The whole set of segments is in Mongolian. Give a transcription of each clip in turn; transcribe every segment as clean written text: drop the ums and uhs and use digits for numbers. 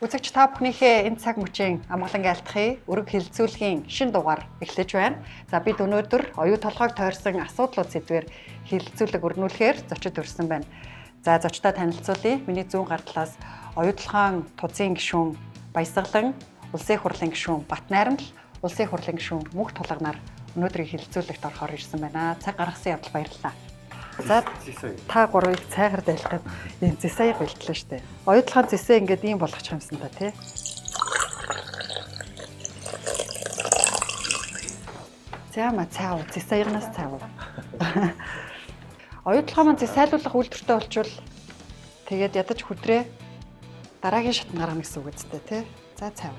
Үзэгч та бүхнийхээ энэ цаг мөчийн амгалан айлтгахыг өрг хэлэлцүүлгийн шин дугаар эхлэж байна. За бид өнөөдөр оюу толгойг тойрсон асуудлууд сэдвээр хэлэлцүүлэг өрнүүлэхээр зочид өрсөн байна. За зочдоо танилцуулъя. Миний зүүн гар талаас оюу толгойн тузын гишүүн Баясгалан, Улсын хурлын гишүүн Батнайрамл, Улсын хурлын гишүүн Мөнх Тулганаар өнөөдрийн хэлэлцүүлэгт орохоор ирсэн байна. Цаг гаргасан явдал баярлалаа. За та гурвыг цайгаар дайлах гээд ийм зэс аяг бэлтлээ штэ. Оюутлахын зэсээ ингээд ийм болгочих юмсан та тий. За ма цаав зэс аягнаас цаав. Оюутлахын маань зэс сайлуулах үйлдвэртэй болчвол тэгээд ядаж хүдрээ дараагийн шатнд гаргана гэсэн үг үстэй тий. За цаав.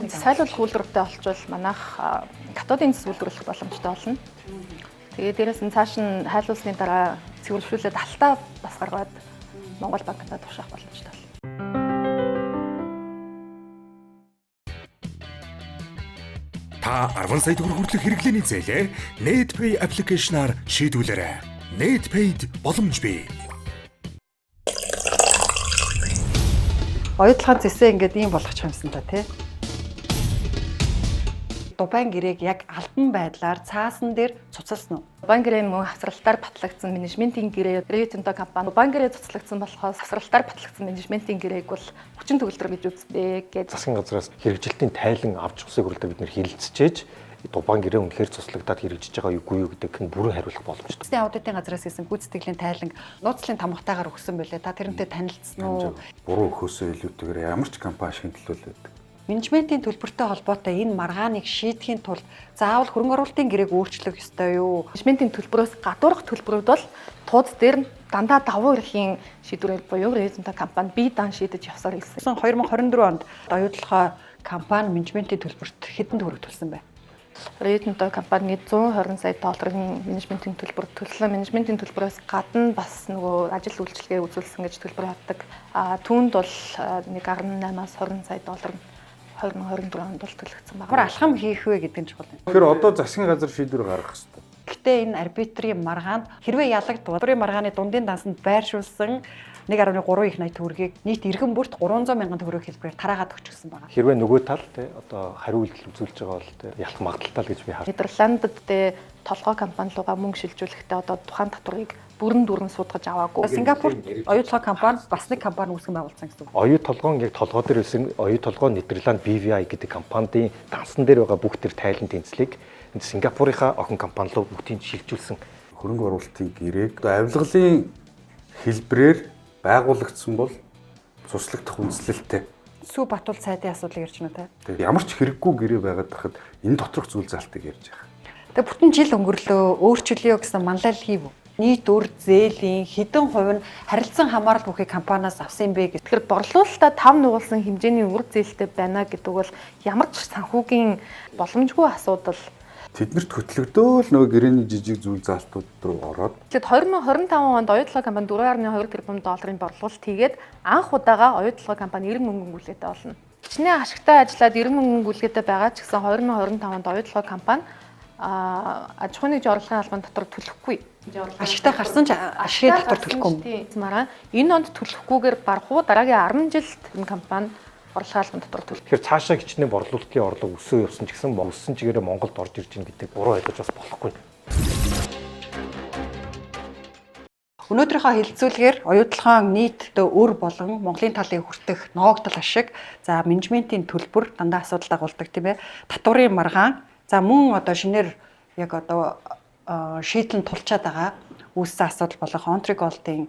Сайлуулах үйлдвэртэй болчвол манайх катодын зэс үйлдвэрлэх боломжтой болно. Тэгээд дээрэс нь цааш нь хайлуулсны дараа цэвэрлэхүүлээд алтаа бас гаргаад Монгол банкнд тушаах боломжтой болно. Та 10 сая төгрөг хүртэлх хэрэглээний зээлээ NetPay аппликейшнаар шийдвүлээрэй. NetPay-д боломж бий. Оюутлахын зэсээ ингээд ийм болгочих юмсан та тий. Дубайн гэрээг яг албан байдлаар цаасан дээр цуцалсан уу? Дубайн гэрээ мөн хавсралтаар батлагдсан менежментийн гэрээ Rio Tinto компани Дубайн гэрээ цуцлагдсан болохоос хавсралтаар батлагдсан менежментийн гэрээг бол хүчин төгөлдөр гэж үздэг гэж. Засгийн газраас хэрэгжилтийн тайлан авч усыг хүрэлтээ бид нэр хилэлцчихээж Дубайн гэрээ үнэхээр цуцлагдаад хэрэгжиж байгаа юугүй юу гэдэг нь бүрэн хариулах боломжтой. Засгийн аудитын газраас хийсэн гүйцэтгэлийн тайлан нууцлын тамгатайгаар өгсөн байлээ. Та тэрнтэй танилцсан уу? Буруу өхөөсөө илүүтэйгээр ямар ч компани ашигын төлөө л байдаг. Менежментийн төлбөртэй холбоотой энэ маргааныг шийдэхийн тулд заавал хөрөнгө оруулалтын гэрээг өөрчлөх ёстой юу? Менежментийн төлбөрөөс гадуурх төлбөрүүд бол тууз дээр нь дандаа давуу эрхийн шийдвэрээр буюу Rio Tinto компани бие даан шийдэж явсаар ирсэн. 2024 онд оюутлогоо компани менежментийн төлбөрт хэдэн төгрөг төлсөн бэ? Rio Tinto компани 120 сая долларын менежментийн төлбөр төлсөн. Менежментийн төлбөрөөс гадна бас нөгөө ажил үйлчилгээ үзүүлсэн гэж төлбөр авдаг. А түүнд бол нэг 18-аас 20 сая доллар 2024 онд бол төлөгдсөн байна. Ямар алхам хийх вэ гэдэг нь чухал юм. Тэгэхээр одоо засгийн газар шийдвэр гаргах хэрэгтэй. Гэхдээ энэ арбитрийн маргаанд хэрвээ ялагдвал арбитрийн маргааны дундын дансанд байршуулсан 1.3 их 80 төгрөгийг нийт иргэн бүрт 300 мянган төгрөг хэлбэрээр тараагаад өгчихсөн байна. Хэрвээ нөгөө тал те одоо хариу үйлдэл үзүүлж байгаа бол те ялах магадлалтай л гэж би харна. Нидерландд те толгой компани руугаа мөнгө шилжүүлэхдээ одоо тухайн татварыг бүрэн дүүрэн суудгаж аваагүй. Сингапурт оюутлогоо компани бас нэг компани үүсгэн байгуулсан гэсэн үг. Оюу толгоон яг толгой дээр байсан оюу толгой Нидерланд BVI гэдэг компанийн дансан дээр байгаа бүх тэр тайлан тэнцлийг Сингапурынхаа охин компани руу бүгдийг шилжүүлсэн. Хөрөнгө оруулалтын гэрээг одоо авилгалын хэлбэрээр байгуулагдсан бол цуслагдах үндэслэлтэй. Сүү Батул сайдын асуудлыг ярьж байна те. Тэгээ ямар ч хэрэггүй гэрээ байгаад тахад энэ доторх зүйл залтыг ярьж байгаа. Тэгээ бүтэн жил өнгөрлөө өөрчлөё гэсэн манлайл хийв. Нийт өр зээлийн хэдэн хувь нь харилцан хамаарал бүхий компаниас авсан юм бэ гэж. Тэгэхээр борлуулалтаа 5 нугалсан хэмжээний үр зээлтэй байна гэдэг бол ямар ч санхүүгийн боломжгүй асуудал. Тэднэрт хөтлөгдөөл нөгөө гэрээний жижиг зүйл залтууд руу ороод. Тэгэхээр 2025 онд оюутлогоо компани 4.2 тэрбум долларын борлуулалт хийгээд анх удаага оюутлогоо компани 90 мөнгөн гүйлгээтэй болно. Хичнээн ашигтай ажиллаад 90 мөнгөн гүйлгээтэй байгаа ч гэсэн 2025 онд оюутлогоо компани аж ахуйн нэгж орлогын албан дотор төлөхгүй. Ашигтай гарсан ч ашигын дотор төлөхгүй юм. Тийм. Мараа энэ онд төлөхгүйгээр бархуу дараагийн 10 жилд энэ компани орлогын албан дотор төлөх. Тэгэхээр цаашаа хичнээн борлуулалтын орлого өсөө явсан ч гэсэн өссөн чигээрээ Монголд орж ирж байна гэдэг буруу ойлгож бас болохгүй. Өнөөдрийнхөө хэлэлцүүлгээр оюутлогоон нийт өр болон Монголын талын хүртэх ноогдол ашиг, за менежментийн төлбөр дандаа асуудал дагуулдаг тийм ээ. Татварын маргаан, за мөн одоо шинээр яг одоо шийдэл нь тулчаад байгаа үүссэн асуудал болох Онтри Голдын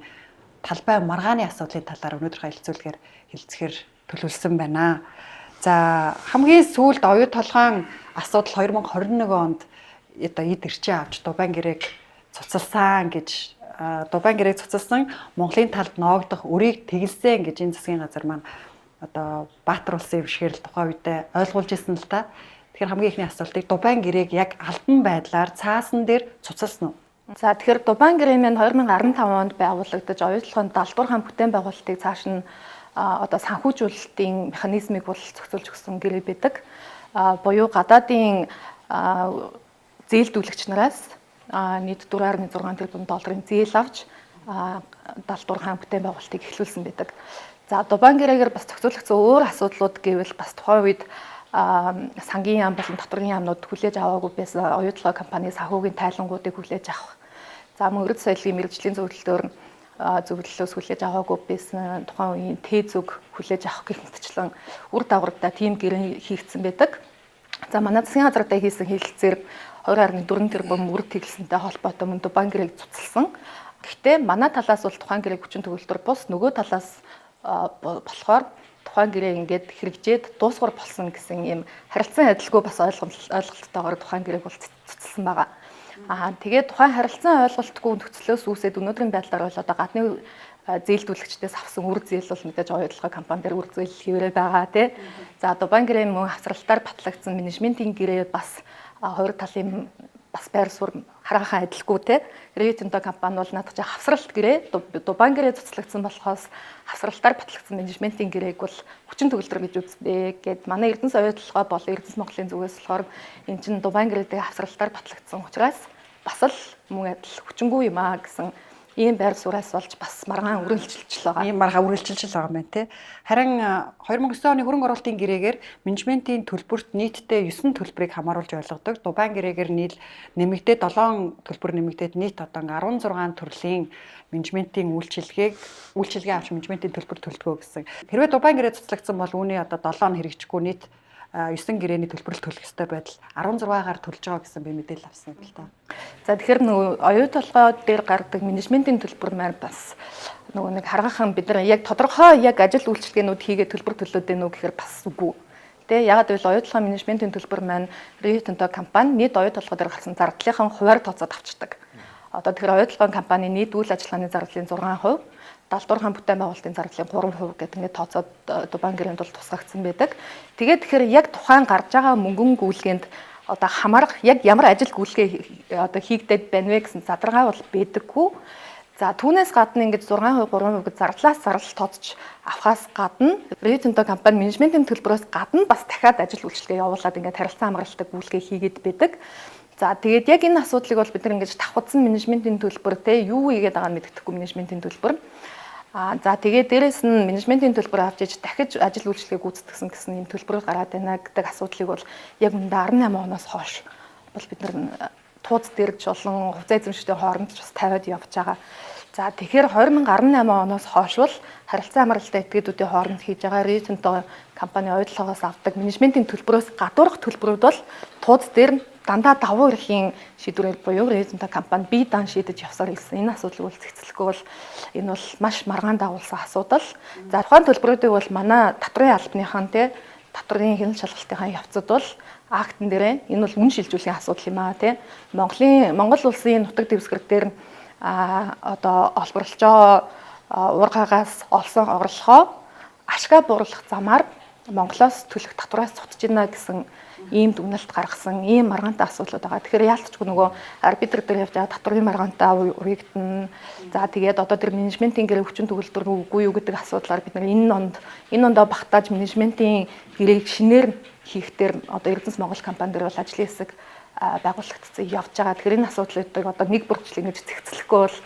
талбай маргааны асуудлын талаар өнөөдрийнхөө хэлэлцүүлгээр хэлэлцэхээр төлөвлөсөн байна. За хамгийн сүүлд оюу толгойн асуудал 2021 онд одоо эд эрчээ авч Дубайн гэрээг цуцалсан гэж Дубайн гэрээг цуцалсан Монголын талд ноогдох өрийг тэгэлсэн гэж энэ засгийн газар маань одоо Баатар улсын ившгээр л тухайн үедээ ойлгуулж ирсэн л та. Тэгэхээр хамгийн ихний асуултыг Дубайн гэрээг яг албан байдлаар цаасан дээр цуцалсан уу? За тэгэхээр Дубайн гэрээ маань 2015 онд байгуулагдаж оюутлогын 70 дугаар бүтээн байгуулалтыг цааш нь одоо санхүүжүүлэлтийн механизмыг бол зохицуулж өгсөн гэрээ байдаг. Буюу гадаадын зээлдүүлэгч нараас нийт 4.6 тэрбум долларын зээл авч 70 дугаар бүтээн байгуулалтыг эхлүүлсэн байдаг. За Дубайн гэрээгээр бас зохицуулагдсан өөр асуудлууд гэвэл бас тухайн үед сангийн яам болон татварын яамнууд хүлээж аваагүй байсан оюун толгой компани санхүүгийн тайлангуудыг хүлээж авах. За мөн өрөд соёлын мэргэжлийн зөвлөлтөөр зөвлөлөөс хүлээж аваагүй байсан тухайн үеийн Т зүг хүлээж авах гэх мэтчлэн үр дагавартай тийм гэрээ хийгдсэн байдаг. За манай засгийн газартай хийсэн хэлэлцээр 2.4 тэрбум үр тэглсэнтэй холбоотой мөн Дубайн гэрээг цуцалсан. Гэхдээ манай талаас бол тухайн гэрээг хүчин төгөлдөр бус нөгөө талаас болохоор тухайн гэрээ ингээд хэрэгжээд дуусгар болсон гэсэн ийм харилцан адилгүй бас ойлголттойгоор тухайн гэрээг бол цуцалсан байгаа. Тэгээд тухайн харилцан ойлголтгүй нөхцлөөс үүсээд өнөөдрийн байдлаар бол одоо гадны зээлдүүлэгчдээс авсан үр зээл бол мэдээж оюун толгой компани дээр үр зээл хэврээ байгаа тий. За Дубайн гэрээ мөн хавсралтаар батлагдсан менежментийн гэрээ бас хоёр талын бас байр суурь хараахан адилгүй те. Rio Tinto компани бол наадах чи хавсралт гэрээ Дубайн гэрээ цуцлагдсан болохоос хавсралтаар батлагдсан менежментийн гэрээг бол хүчин төгөлдөр гэж үздэг гэд манай Эрдэнэс оюун толгой бол Эрдэнэс Монголын зүгээс болохоор эн чин Дубайн гэрээтэй хавсралтаар батлагдсан учраас бас л мөн адил хүчингүй юм аа гэсэн ийм байр суураас болж бас маргаан үргэлжилж байгаа. Ийм маргаан үргэлжилж байгаа юм байна те. Харин 2009 оны хөрөнгө оруулалтын гэрээгээр менежментийн төлбөрт нийтдээ 9 төлбөрийг хамааруулж ойлгодог. Дубайн гэрээгээр нийл нэмэгдээд 7 төлбөр нэмэгдээд нийт одоо 16 төрлийн менежментийн үйлчилгээг авч менежментийн төлбөр төлдгөө гэсэн. Хэрвээ Дубайн гэрээ цуцлагдсан бол үүний одоо 7 нь хэрэгжихгүй нийт 9 гэрээний төлбөрл төлөх ёстой байдал 16-гаар төлж байгаа гэсэн би мэдээлэл авсан юм л та. За тэгэхээр нөгөө оюун толгой дээр гардаг менежментийн төлбөр маань бас нөгөө нэг харгахan бид нар яг тодорхой яг ажил үйлчилгээнүүд хийгээ төлбөр төлөөд байна уу гэхээр бас үгүй. Тэ ягаад гэвэл оюун толгой менежментийн төлбөр маань Rio Tinto компани нийт оюун толгой дээр гарсан зардлынхан хувиар тооцоод авчдаг. Одоо тэгэхээр оюун толгойн компани нийт үйл ажиллагааны зардлын 6%, 70 бүтээн байгуулалтын зардлын 3% гэдэг ингээд тооцоод Дубайн гэрээнд бол тусгагдсан байдаг. Тэгээд тэгэхээр яг тухайн гарч байгаа мөнгөн гүйлгээнд одоо хамаарах яг ямар ажил гүйлгээ одоо хийгдээд байна вэ гэсэн задаргаа бол байдаггүй. За түүнээс гадна ингээд 6%, 3% гэж зардлаас зардал тооцож авахаас гадна Rio Tinto компани менежментийн төлбөрөөс гадна бас дахиад ажил үйлчилгээ явуулаад ингээд харилцан хамгаалалттай гүйлгээ хийгээд байдаг. За тэгээд яг энэ асуудлыг бол бид нар ингэж давхцсан менежментийн төлбөр те юу хийгээд байгаа нь мэддэхгүй менежментийн төлбөр. За тэгээд дээрэс нь менежментийн төлбөр авч иж дахиж ажил үйлчилгээг гүйцэтгэсэн гэсэн юм төлбөрөөр гараад байна гэдэг асуудлыг бол яг үүндээ 18 оноос хойш бол бид нар тууз дэрж болон хувьцаа эзэмшигчдийн хооронд ч бас тавиад явж байгаа. За тэгэхээр 2018 оноос хойш бол харилцан хамааралтай этгээдүүдийн хооронд хийж байгаа Rio Tinto компани оюутлогоос авдаг менежментийн төлбөрөөс гадуурх төлбөрүүд бол тууз дээр дандаа давуу эрхийн шийдвэрээр буюу Rio Tinto компани бие даан шийдэж явсаар ирсэн. Энэ асуудлыг бол зэгцлэхгүй бол энэ бол маш маргаан дагуулсан асуудал. За тухайн төлбөрүүдийг бол манай татварын албаныхан те татварын хяналт шалгалтынхаа явцад бол актн дээрээ энэ бол үн шилжүүлэхийн асуудал юм аа те. Монгол улсын нутаг дэвсгэр дээр одоо олборлож байгаа уургаагаас олсон орлогоо ашгаа бууруулах замаар Монголоос төлөх татвараас цутж байна гэсэн ийм дүгнэлт гаргасан ийм маргаантай асуудлууд байгаа. Тэгэхээр яалтчгүй нөгөө арбитр дээр явж байгаа татварын маргаантай уягдана. За тэгээд одоо тэр менежментийн гэрээ хүчин төгөлдөр үгүй юу гэдэг асуудлаар бид нар энэ ондоо багтааж менежментийн гэрээг шинээр хийхдээ одоо Эрдэнэс Монгол компани дээр бол ажлын хэсэг байгуулагдсан явж байгаа. Тэгэхээр энэ асуудлуудыг одоо нэг бүрчлэг ингэж зэгцлэхгүй бол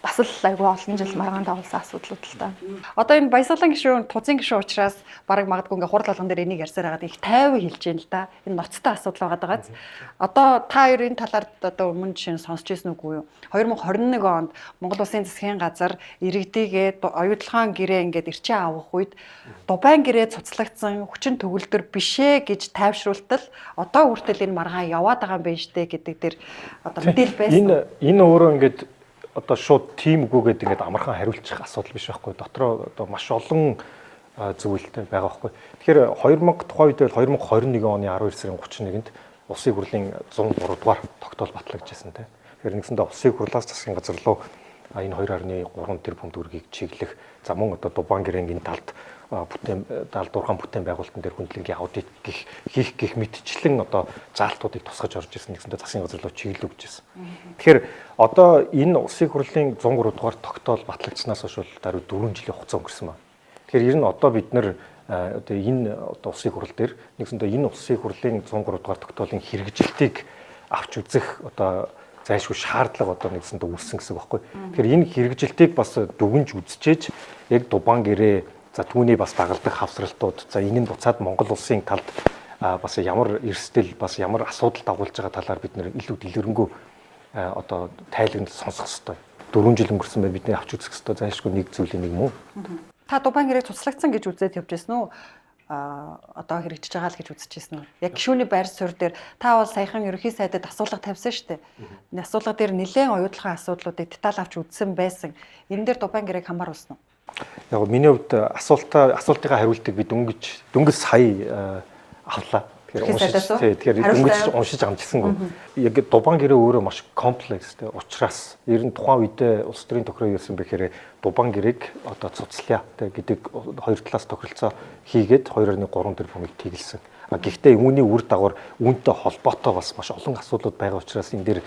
бас л айгүй олон жил маргаан дагуулсан асуудлууд л та. Одоо энэ Баясгалан гишүүн, Тузын гишүүн учраас бараг магадгүй ингээ хурал болгон дээр энийг ярьсаар байгаад их тайван хэлж байна л да. Энэ ноцтой асуудал байгаа даа. Одоо та хоёр энэ талаар одоо өмнө жишээ нь сонсч ирсэн үгүй юу? 2021 онд Монгол Улсын засгийн газар иргэдийгээ оюутлогын гэрээ ингээд ирчээ авах үед Дубайн гэрээ цуцлагдсан хүчин төгөлдөр бишээ гэж тайвшруултал одоо хүртэл энэ маргаан яваад байгаа юм байна штэ гэдэг дээр одоо мэдээлэл байсан. Энэ өөрөө ингээд одоо шууд тийм үгүй гэдэг ингээд амархан хариулчих асуудал биш байхгүй. Дотроо одоо маш олон зүйлтэй байгаа байхгүй. Тэгэхээр 2000 тухайн үед бол 2021 оны 12 сарын 31-нд Улсын хурлын 103 дугаар тогтоол батлагдчихсан тийм. Тэгэхээр нэгсэндээ Улсын хурлаас засгийн газар руу энэ 2.3 тэрбум төгрөгийг чиглэх, за мөн одоо Дубайн гэрээн энэ талд бүтээн даалдуурхан бүтээн байгуулалтын дээр хүндлэнгийн аудит гих хийх гих мэтчлэн одоо заалтуудыг тусгаж орж ирсэн. Нэгсэндээ засгийн газар руу чиглэл өгч ирсэн. Тэгэхээр одоо энэ Улсын хурлын 103 дугаар тогтоол батлагдсанаас хойш бол даруй 4 жилийн хугацаа өнгөрсөн байна. Тэгэхээр ер нь одоо бид нэр одоо энэ одоо Улсын хурал дээр нэгсэндээ энэ Улсын хурлын 103 дугаар тогтоолын хэрэгжилтийг авч үзэх одоо зайлшгүй шаардлага одоо нэгсэндээ үүссэн гэсэн үг байхгүй. Тэгэхээр энэ хэрэгжилтийг бас дүгнж үзчихэж яг Дубайн гэрээ За түүний бас дагалдах хавсралтууд, за энэ нь буцаад Монгол улсын талд бас ямар эрсдэл, бас ямар асуудал дагуулж байгаа талаар бид нэр илүү дэлгэрэнгүй одоо тайлгнал сонсох ёстой. 4 жил өнгөрсөн бай, бидний авч үзэх ёстой зайлшгүй нэг зүйлийн нэг мөн. Та Дубайн гэрээг цуцлагдсан гэж үзээд явж байсан уу? Одоо хэрэгжиж байгаа л гэж үзэж байсан үү? Яг гишүүний байр суурь дээр та бол саяхан ерөнхий сайдад асуулга тавьсан шүү дээ. Энэ асуулга дээр нэлээд оюутлахын асуудлуудыг деталь авч үзсэн байсан. Энэ дээр Дубайн гэрээг хамааруулсан уу? Яг миний хувьд асуултынхаа хариултыг би дөнгөж сая авлаа. Тэгэхээр уншиж тэгэхээр дөнгөж уншиж амжсангүй. Яг Дубайн гэрээ өөрөө маш комплекс тэ учраас ер нь тухайн үедээ улс төрийн тохироо ярьсан бэхээр Дубайн гэрээг одоо цуцлая тэ гэдэг хоёр талаас тохиролцоо хийгээд 2.3 тэрбумыг тэгэлсэн. А гэхдээ үүний үр дагавар үүнтэй холбоотой бас маш олон асуудлууд байгаа учраас энэ дээр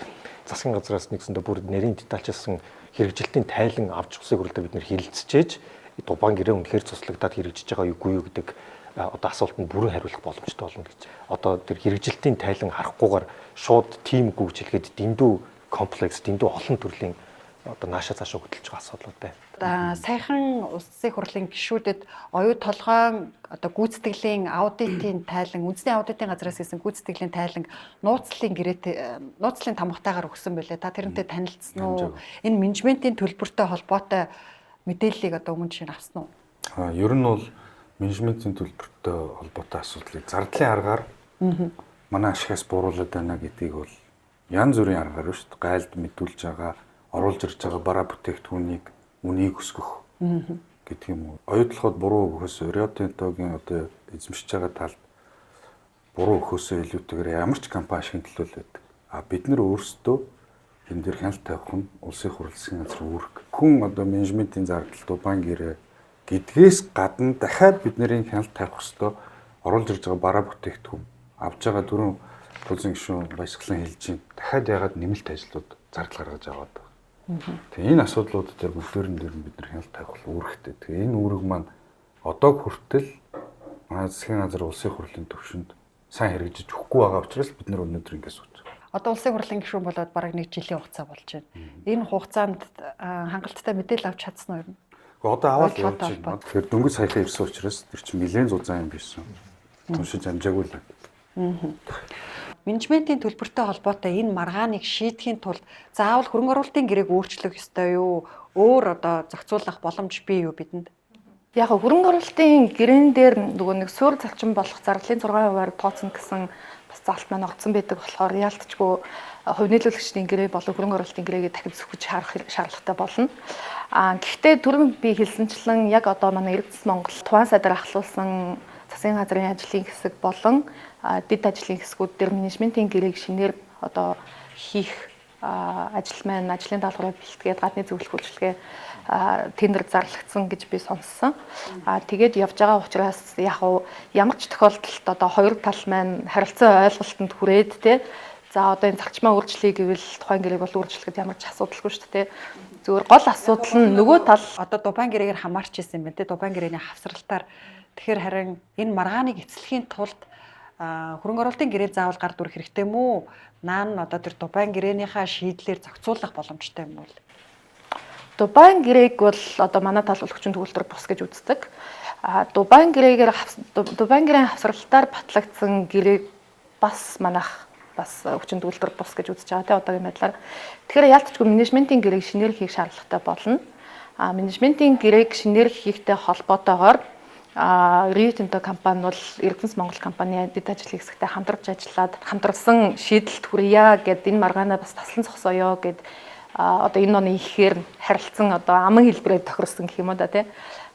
засгийн газраас нэгсэндээ бүр нарийн детальчилсан хэрэгжилтийн тайлан авч улсын хурлаар бид нэр хэлэлцчихэж Дубайн гэрээ үнэхээр цуцлагдаад хэрэгжиж байгаа юугүй юу гэдэг одоо асуултанд бүрэн хариулах боломжтой болно гэж. Одоо тэр хэрэгжилтийн тайлан харахгүйгээр шууд тийм үгүй гэж хэлгээд дэндүү комплекс, дэндүү олон төрлийн одоо нааша цаашаа хөдөлж байгаа асуудлууд байна. Саяхан улсын хурлын гишүүдэд оюу толгойн одоо гүйцэтгэлийн аудитын тайлан, үндэсний аудитын газраас хийсэн гүйцэтгэлийн тайлан нууцлалын гэрээтэй, нууцлалын тамгатайгаар өгсөн байлээ. Та тэрнтэй танилцсан уу? Энэ менежментийн төлбөртэй холбоотой мэдээллийг одоо өмнө жишээ нь авсан уу? Ер нь бол менежментийн төлбөртэй холбоотой асуудлыг зардлын аргаар манай ашигаас бууруулад байна гэдгийг бол янз бүрийн аргаар шүү дээ. Гайлд мэдүүлж байгаа, оруулж ирж байгаа бараа бүтээгдэхүүнийг үнийг өсгөх гэдэг юм уу. Оюутлахад буруу өгөхөөс Rio Tinto-гийн одоо эзэмшиж байгаа талд буруу өгөхөөсөө илүүтэйгээр ямар ч компани ашигын төлөө байдаг. А бид нар өөрсдөө энэ дээр хяналт тавих нь улсын хурал засгийн газрын үүрэг. Хүн одоо менежментийн зардал, Дубайн гэрээ гэдгээс гадна дахиад бидний хяналт тавих ёстой оруулж ирж байгаа бараа бүтээгдэхүүн авж байгаа дөрвөн пулсын гишүүн баясгалан хэлж чинь дахиад ягаад нэмэлт ажлууд зардал гаргаж аваад байгаа. Тэгээ энэ асуудлууд дээр бүгдээрэн дээр нь бид нар хяналт тавих үүрэгтэй. Тэгээ энэ үүрэг маань одоо хүртэл манай засгийн газар улсын хурлын төвшөнд сайн хэрэгжиж өгөхгүй байгаа учраас бид нар өнөөдөр ингэ сууж байгаа. Одоо улсын хурлын гишүүн болоод бараг нэг жилийн хугацаа болж байна. Энэ хугацаанд хангалттай мэдээлэл авч чадсан уу юм? Одоо аваад явж байна. Тэгэхээр дөнгөж саяхан ирсэн учраас тэр чинь нэлээд зузаан юм байсан. Уншиж амжаагүй л. Менежментийн төлбөртэй холбоотой энэ маргааныг шийдэхийн тулд заавал хөрөнгө оруулалтын гэрээг өөрчлөх ёстой юу? Өөр одоо зохицуулах боломж бий юу бидэнд? Яг хөрөнгө оруулалтын гэрээн дээр нөгөө нэг суурь зарчим болох зардлын 6%-аар тооцно гэсэн бас заалт маань огцсон байдаг болохоор яалтчгүй хувь нийлүүлэгчдийн гэрээ болон хөрөнгө оруулалтын гэрээгээ дахин зөвхөж харах шаардлагатай болно. А гэхдээ түрүүн би хэлсэнчлэн яг одоо манай Эрдэс Монгол тухайн сайдаар ахлуулсан засгийн газрын ажлын хэсэг болон дэд ажлын хэсгүүд дээр менежментийн гэрээг шинээр одоо хийх ажил маань ажлын даалгаврыг бэлтгээд гадны зөвлөх үйлчилгээ тендер зарлагдсан гэж би сонссон. А тэгээд явж байгаа учраас яг ямар ч тохиолдолд одоо хоёр тал маань харилцан ойлголтод хүрээд те за одоо энэ зарчмаа өөрчлөе гэвэл тухайн гэрээг бол өөрчлөхөд ямар ч асуудалгүй шүү дээ. Зүгээр гол асуудал нь нөгөө тал одоо Дубайн гэрээгээр хамаарч ирсэн юм байна те. Дубайн гэрээний хавсралтаар тэгэхээр харин энэ маргааныг эцэслэхийн тулд хөрөнгө оруулалтын гэрээ заавал гар дүрх хэрэгтэй мүү? Наан одоо тэр Дубайн гэрээнийхаа шийдлээр зохицуулах боломжтой юм уу? Дубайн гэрээг бол одоо манай тал бол хүчин төгөлдөр бус гэж үздэг. А Дубайн гэрээгээр Дубайн гэрээн хавсралтаар батлагдсан гэрээг бас манайх бас хүчин төгөлдөр бус гэж үзэж байгаа тийм одоогийн байдлаар. Тэгэхээр яалтчгүй менежментийн гэрээг шинээр хийх шаардлагатай болно. А менежментийн гэрээг шинээр хийхтэй холбоотойгоор Rio Tinto компани бол Эрдэс Монгол компани дэд ажлын хэсэгтээ хамтарч ажиллаад хамтарсан шийдэлд хүрье гэд энэ маргаанаа бас таслан зогсооё гэд одоо энэ оны ихээр харилцан одоо аман хэлбэрээр тохирсон гэх юм уу да тий.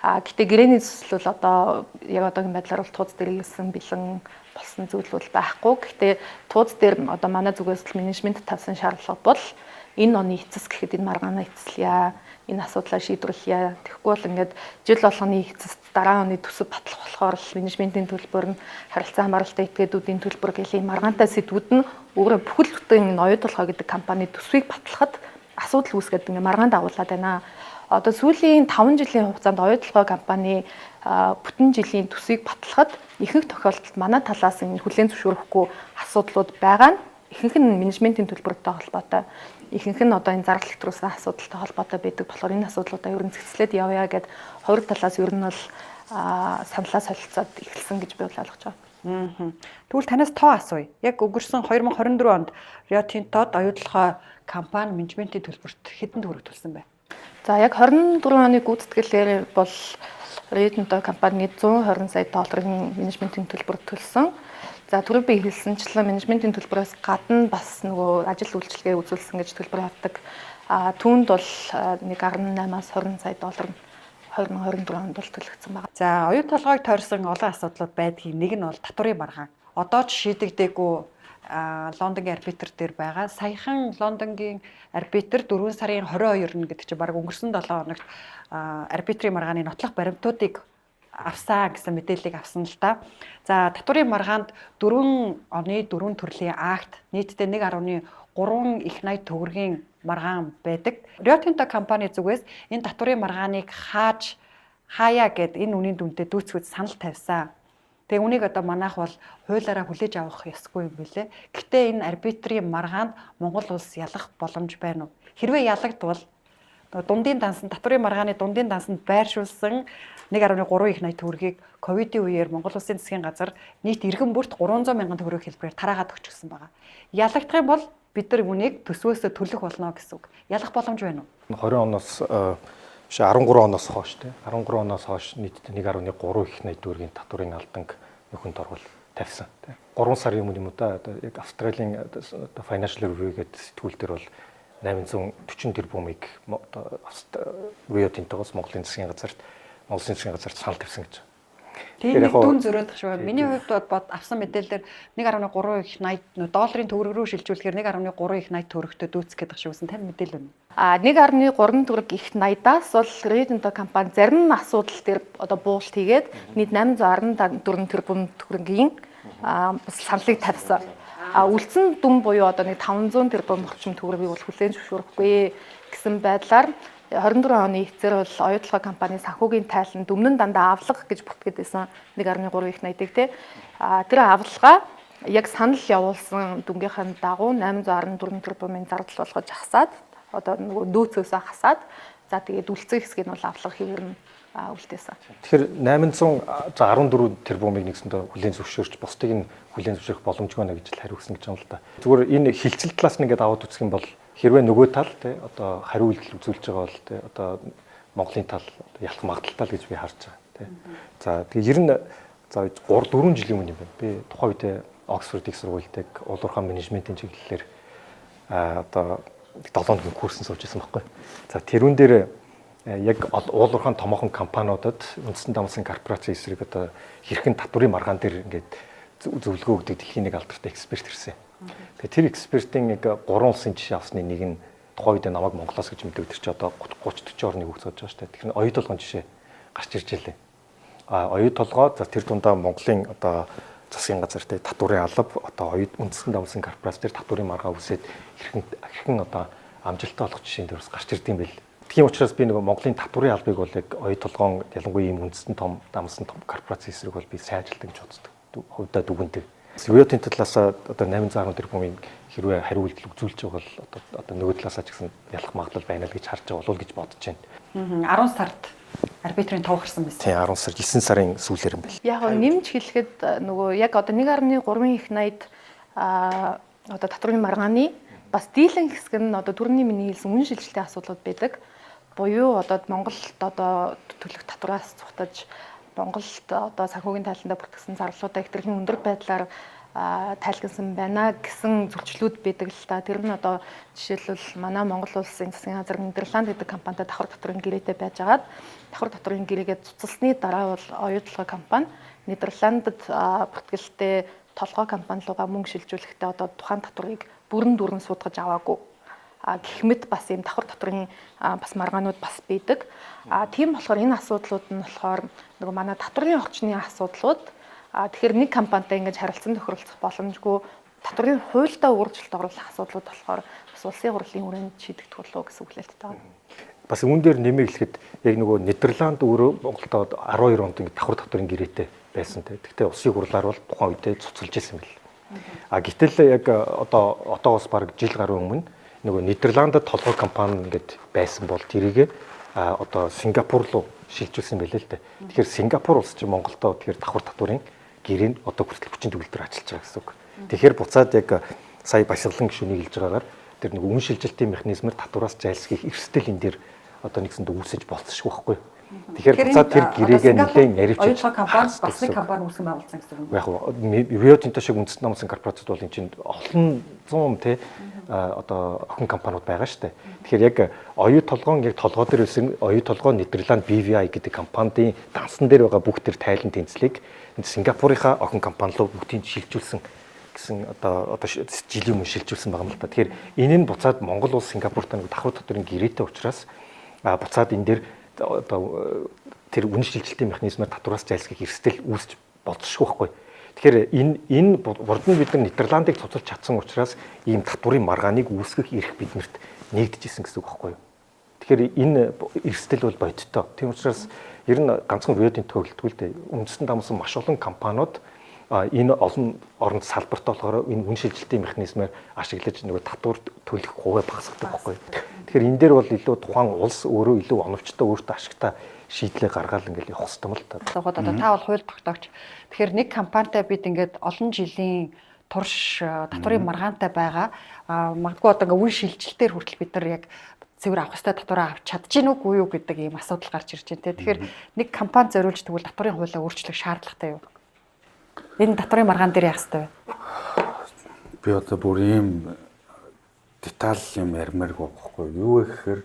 А гэтээ гэрээний төсөл бол одоо яг одоогийн байдлаар бол тууз дээр ирсэн бэлэн болсон зүйл бол байхгүй. Гэхдээ тууз дээр одоо манай зүгээс л менежмент тавьсан шаардлага бол энэ оны эцэс гэхэд энэ маргаанаа эцэслэе, энэ асуудлаа шийдвэрлэе. Тэгэхгүй бол ингээд жил болгоны эцэст дараа оны төсөв батлах болохоор л менежментийн төлбөр нь харилцан хамааралтай этгээдүүдийн төлбөр гэх юм маргаантай сэдвүүд нь өөрөө бүхэл бүтэн энэ оюу толгой гэдэг компани төсвийг батлахад асуудал үүсгээд ингээд маргаан дагуулад байна. Одоо сүүлийн 5 жилийн хугацаанд оюу толгой компани бүтэн жилийн төсвийг батлахад ихэнх тохиолдолд манай талаас энэ хүлээн зөвшөөрөхгүй асуудлууд байгаа нь ихэнх нь менежментийн төлбөртэй холбоотой, ихэнх нь одоо энэ зардал хэтрүүлсэн асуудалтай холбоотой байдаг болохоор энэ асуудлуудаа ер нь зэгцлээд явъя гэд хоёр талаас ер нь бол саналаа солилцоод эхэлсэн гэж би бол ойлгож байгаа. Тэгвэл танаас тоо асууя. Яг өнгөрсөн 2024 онд Rio Tinto-д оюутлогоо компани менежментийн төлбөрт хэдэн төгрөг төлсөн бэ? За яг 24 оны гүйцэтгэлээр бол Rio Tinto компани 120 сая долларын менежментийн төлбөр төлсөн. За түрүү би хэлсэнчлэн менежментийн төлбөрөөс гадна бас нөгөө ажил үйлчилгээ үзүүлсэн гэж төлбөр авдаг. А түүнд бол нэг 18-аас 20 сая доллар 2024 онд бол төлөгдсөн байна. За оюун толгойг тойрсон олон асуудлууд байдгийн нэг нь бол татварын маргаан. Одоо ч шийдэгдээгүй Лондонгийн арбитр дээр байгаа. Саяхан Лондонгийн арбитр 4 сарын 22-нд гэдэг чинь бараг өнгөрсөн 7 хоногт арбитрийн маргааны нотлох баримтуудыг авсан гэсэн мэдээллийг авсан л да. За татварын маргаанд 4 оны 4 төрлийн акт нийтдээ 1.3 их 80 төгрөгийн маргаан байдаг. Rio Tinto компани зүгээс энэ татварын маргааныг хааж хаяа гэд энэ үнийн дүнтэй дүүцэхэд санал тавьсан. Тэгээ үнийг одоо манайх бол хуулиараа хүлээж авах ёсгүй юм билэ. Гэтэ энэ арбитрийн маргаанд Монгол улс ялах боломж байна уу? Хэрвээ ялагдвал дундын дансан татварын маргааны дундын дансанд байршуулсан 1.3 их 80 төгрөгийг ковидын үеэр Монгол Улсын засгийн газар нийт иргэн бүрт 300 мянган төгрөг хэлбэрээр тараагаад өгчихсөн байгаа. Ялагдах юм бол бид нар үнийг төсвөөсөө төлөх болно гэсэн үг. Ялах боломж байна уу? 20 оноос биш 13 оноос хойш тий 13 оноос хойш нийтдээ 1.3 их 80 төгрөгийн татварын алданг нөхөнд орвол тавьсан тий 3 сарын өмнө юм уу да одоо яг Австралийн одоо Financial Review гэдэг сэтгүүл дээр бол 840 тэрбумыг одоо Rio Tinto-гоос Монголын засгийн газарт Монголын засгийн газарт санал тавьсан гэж. Тийм нэг дүн зөрөөд шүү. Миний хувьд бод авсан мэдээлэлээр 1.3 их 80 долларын төгрөг рүү шилжүүлэхээр 1.3 их 80 төгрөгтэй дүүцэх гэдэг шиг үсэн. Тань мэдээлэл байна. А 1.3 төгрөг их 80-аас бол Rio Tinto компани зарим асуудал дээр одоо буулт хийгээд нийт 814 тэрбум төгрөгийн бас саналыг тавьсан. А үлдсэн дүн буюу одоо нэг 500 тэрбум орчим төгрөгийг бол хүлээн зөвшөөрөхгүй гэсэн байдлаар 24 оны эцээр бол оюутлогоо компани санхүүгийн тайлан өмнө нь дандаа авлага гэж бүртгэдэг байсан 1.3 их 80-ыг те. А тэр авлагаа яг санал явуулсан дүнгийнхэн дагуу 814 тэрбумын зардал болгож хасаад одоо нөгөө нөөцөөсөө хасаад за тэгээд үлдсэн хэсгийг нь бол авлага хэвээр нь үлдээсэн. Тэгэхээр 814 тэрбумыг нэгсэндээ хүлээн зөвшөөрч бусдыг нь хүлээн зөвшөөрөх боломжгүй нэ гэж л хариу өгсөн гэж байна л да. Зүгээр энэ хилцэл талаас нь ингээд аваад үзэх юм бол хэрвээ нөгөө тал тий одоо хариу үйлдэл үзүүлж байгаа бол тий одоо Монголын тал ялах магадлалтай л гэж би харж байгаа тий. За тэгээ ер нь за 3 4 жилийн өмнө юм байна. Би тухайн үедээ Оксфорд их сургуульд улуурхаан менежментийн чиглэлээр одоо 7 хоногийн курсын сууж байсан байхгүй. За тэрүүн дээр яг уулуурхаан томоохон компаниудад үндсэн дамсан корпорацийн эсрэг одоо хэрхэн татварын маргаан дээр ингээд зөвлөгөө өгдөг дэлхийн нэг алдартай эксперт ирсэн. Тэгээ тэр экспертийн яг 3 улсын жишээ авсны нэг нь тухайн үед намайг Монголоос гэж мэддэг тэр чи одоо 30 40 орныг өгч байгаа шүү дээ. Тэгэхээр оюу толгойн жишээ гарч ирж байлээ. А оюу толгой за тэр дундаа Монголын одоо засгийн газар дээр татварын алба одоо оюу үндсэн дамсан корпорац дээр татварын маргаан үсээд хэрхэн одоо амжилттай болох жишээн дээр бас гарч ирд юм бэл. Тийм учраас би нөгөө Монголын татварын албыг бол яг оюу толгоон ялангуяа ийм үндсэн том дамсан том корпорац эсрэг бол би сайн ажилтдаг гэж боддог. Хувьдаа дүгнэдэг. Rio Tinto талаас одоо 810 тэрбумын хэрвээ хариу үйлдэл үзүүлж байгаа бол одоо нөгөө талаасаа ч гэсэн ялах магадлал байна л гэж харж байгаа болов гэж бодож байна. 10 сард арбитрийн тов гарсан байсан. Тийм 10 сар 9 сарын сүүлээр юм байна. Яг нэмж хэлэхэд нөгөө яг одоо 1.3 их 80 одоо татварын маргааны бас дийлэн хэсэг нь одоо түрүүний миний хэлсэн үнэн шилжилтийн асуудлууд байдаг. Буюу одоо Монголд одоо төлөх татвараас цухтаж Монголд одоо санхүүгийн тайландаа бүртгэсэн зарлуудаа хэтэрхий өндөр байдлаар тайлгнасан байна гэсэн зөрчлүүд байдаг л та. Тэр нь одоо жишээлбэл манай Монгол улсын засгийн газар Нидерланд гэдэг компанитай давхар татварын гэрээтэй байжгаад давхар татварын гэрээгээ цуцалсны дараа бол оюутлогоо компани Нидерландд бүртгэлтэй толгой компани руугаа мөнгө шилжүүлэхдээ одоо тухайн татварыг бүрэн дүүрэн суудгаж аваагүй. Гэх мэт бас ийм давхар татварын бас маргаанууд бас байдаг. Тийм болохоор энэ асуудлууд нь болохоор нөгөө манай татварын орчны асуудлууд тэгэхээр нэг компанитай ингэж харилцан тохиролцох боломжгүй татварын хуульдаа өөрчлөлт оруулах асуудлууд болохоор бас улсын хурлын хүрээнд шийдэгдэх болов гэсэн хүлээлттэй байна. Бас үүн дээр нэмээ хэлэхэд яг нөгөө Нидерланд өөрөө Монголд 12 онд ингэ давхар татварын гэрээтэй байсан те. Гэхдээ улсын хурлаар бол тухайн үедээ цуцалж исэн бэл. Гэтэл яг одоо одоогоос бараг жил гаруй өмнө нөгөө Нидерландд толгой компани ингээд байсан бол тэрийг одоо Сингапур руу шилжүүлсэн байлээ л дээ. Тэгэхээр Сингапур улс чинь Монголдоо тэгэхээр давхар татварын гэрээнд одоо хүртэл хүчин төгөлдөр ажиллаж байгаа гэсэн үг. Тэгэхээр буцаад яг сая Баясгалан гишүүнийг хэлж байгаагаар тэр нэг үн шилжилтийн механизмэр татвараас зайлсхийх эрсдэл энэ дээр одоо нэгсэнд үүсэж болцсохгүй байхгүй. Тэгэхээр буцаад тэр гэрээгээ нэлээд наривчилж оюутлогын компани бас нэг компани үүсгэн байгуулсан гэсэн үг. Яг Рио Тинто шиг үндэстэн номсон корпорацууд бол эн чинь олон зуун те одоо охин компаниуд байгаа шүү дээ. Тэгэхээр яг оюу толгоон яг толгой дээр байсан оюу толгой Нидерланд BVI гэдэг компанийн дансан дээр байгаа бүх тэр тайлан тэнцлийг Сингапурынхаа охин компани руу бүгдийг шилжүүлсэн гэсэн одоо жилийн өмнө шилжүүлсэн байгаа юм л та. Тэгэхээр энэ нь буцаад Монгол улс Сингапуртай нэг давхар татварын гэрээтэй учраас буцаад энэ дээр одоо тэр үнэ шилжилтийн механизмаар татвараас зайлсхийх эрсдэл үүсч болцсохгүй байхгүй. Тэгэхээр энэ урд нь бид нар Нидерландыг цуцалж чадсан учраас ийм татварын маргааныг үүсгэх эрх биднэрт нэгдэжсэн гэсэн үг байхгүй юу. Тэгэхээр энэ эрсдэл бол бодиттой. Тийм учраас ер нь ганцхан Рио Тинто хөлтгөл дээ. Үндэстэн дамсан маш олон компаниуд энэ олон оронд салбарт болохоор энэ үн шилжилтийн механизмаар ашиглаж нөгөө татвар төлөх хувиа багасгадаг байхгүй. Тэгэхээр энэ дээр бол илүү тухайн улс өөрөө илүү оновчтой өөртөө ашигтай шийдлээ гаргаал ингээл явах хэрэгтэй юм л та. Одоо та бол хууль тогтоогч. Тэгэхээр нэг компанитай бид ингээд олон жилийн турш татварын маргаантай байгаа. Магадгүй одоо ингээ үн шилжилтээр хүртэл бид нар яг цэвэр авах ёстой татвараа авч чадж гин үгүй юу гэдэг ийм асуудал гарч ирж байна те. Тэгэхээр нэг компани зориулж тэгвэл татварын хуулиа өөрчлөх шаардлагатай юу? Энэ татварын маргаан дээр яах ёстой вэ? Би одоо бүр ийм деталь юм ярмааргүй байхгүй. Юу вэ гэхээр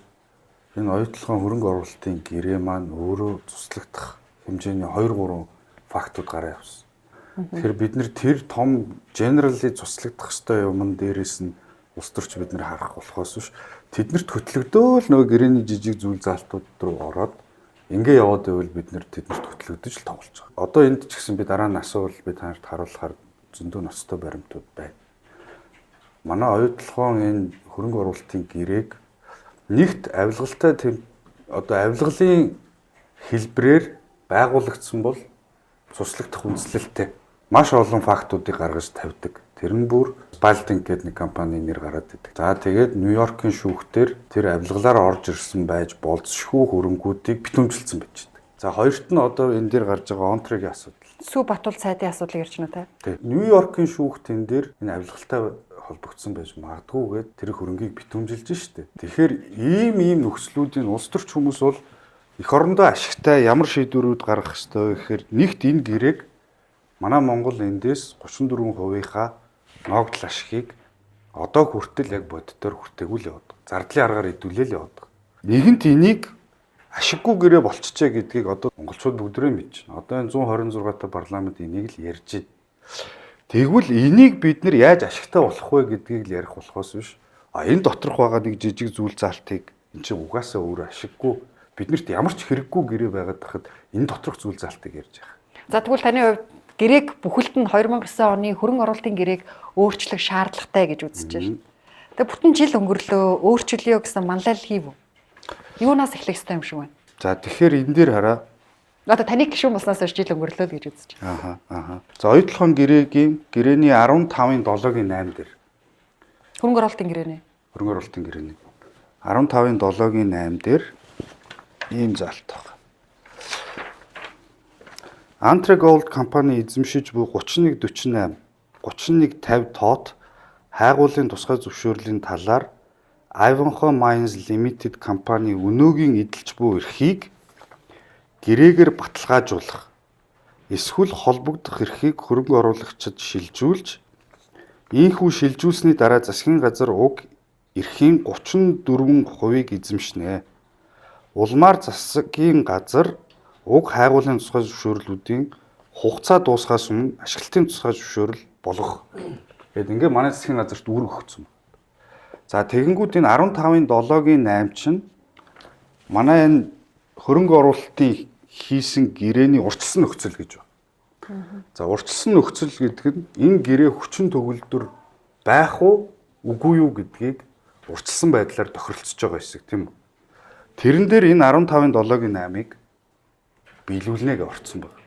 энэ оюутлогын хөрөнгө оруулалтын гэрээ маань өөрөө цуслагдах хэмжээний 2 3 фактууд гараа явсан. Тэгэхээр бид нэр тэр том generally цуслагдах ёстой юмн дээрээс нь улс төрч бид нэр харах болохоос биш тэднэрт хөтлөгдөөл нөгөө гэрээний жижиг зүйл заалтууд руу ороод ингээ яваад байвал бид нэр тэднэрт хөтлөгдөж л тоглож байгаа. Одоо энд ч гэсэн би дараа нь асуувал би та нарт харуулахаар зөндөө ноцтой баримтууд байна. Манай оюутлогын энэ хөрөнгө оруулалтын гэрээг нэгт авилгалтай одоо авилгалын хэлбрээр байгуулагдсан бол цуслагдах үндслэлтэй маш олон фактуудыг гаргаж тавьдаг. Тэр нь бүр Spalding гэдэг нэг компани нэр гараад идэг. За тэгээд Нью-Йоркийн шүүхтэр тэр авилгалаар орж ирсэн байж болзошгүй хөрөнгүүдийг битүүмжилсэн байж байдаг. За хоёрт нь одоо энэ дээр гарч байгаа Онтригийн асуудал. Сүү Батул сайдын асуудлыг ярьж байна уу те? Тий. Нью-Йоркийн шүүхт энэ дээр энэ авилгалтай холбогдсон байж магадгүйгээд тэр хөрөнгийг битүүмжилж штэ. Тэгэхээр ийм нөхцлүүдийн улс төрч хүмүүс бол эх орондоо ашигтай ямар шийдвэрүүд гаргах ёстой вэ гэхээр нэгт энэ гэрээг манай Монгол эндээс 34%-ийнхаа ногдол ашигыг одоо хүртэл яг боддоор хүртээгүй л яваад. Зардлын аргаар идүүлээ л яваад. Нэгэнт энийг ашиггүй гэрээ болчихжээ гэдгийг одоо монголчууд бүгдрээ мэдчихнэ. Одоо энэ 126 та парламент энийг л ярьж байна. Тэгвэл энийг бид нар яаж ашигтай болох вэ гэдгийг л ярих болохоос биш. А энэ доторх байгаа нэг жижиг зүйл заалтыг эн чинь угаасаа өөрөө ашиггүй биднэрт ямар ч хэрэггүй гэрээ байгаад тахад энэ доторх зүйл заалтыг ярьж байгаа. За тэгвэл таны хувьд гэрээг бүхэлд нь 2009 оны хөрөнгө оруулалтын гэрээг өөрчлөх шаардлагатай гэж үзэж байна. Тэгээ бүтэн жил өнгөрлөө өөрчлөё гэсэн манлайл хийв үү? Юунаас эхлэх ёстой юм шиг байна? За тэгэхээр энэ дээр хараа. Одоо таныг гишүүн болсноос хойш жил өнгөрлөө л гэж үзэж байна. Аха. За оюутлогын гэрээний 15-ын 7-гийн 8 дээр. Хөрөнгө оруулалтын гэрээний. Хөрөнгө оруулалтын гэрээний 15-ын 7-гийн 8 дээр ийм заалт байна. Antre Gold компани эзэмшиж буй 3148 3150 тоот хайгуулын тусгай зөвшөөрлийн талаар Ivanhoe Mines Limited компани өнөөгийн эдэлж буй эрхийг гэрээгээр баталгаажуулах эсвэл холбогдох эрхийг хөрөнгө оруулагчид шилжүүлж ийхүү шилжүүлсний дараа засгийн газар уг эрхийн 34%-ийг эзэмшнэ. Улмаар засгийн газар уг хайгуулын тусгай зөвшөөрлүүдийн хугацаа дуусахаас өмнө ашиглалтын тусгай зөвшөөрөл болгох. Тэгэд ингээ манай засгийн газарт үүрэг өгсөн. За тэгэнгүүт энэ 15-ын 7-гийн 8 чинь манай энэ хөрөнгө оруулалтын хийсэн гэрээний урьдчилсан нөхцөл гэж байна. За урьдчилсан нөхцөл гэдэг нь энэ гэрээ хүчин төгөлдөр байх уу үгүй юу гэдгийг урьдчилсан байдлаар тохиролцож байгаа хэсэг тийм үү. Тэрэн дээр энэ 15-ын 7-гийн 8-ыг биелүүлнэ гэж орцсон байна.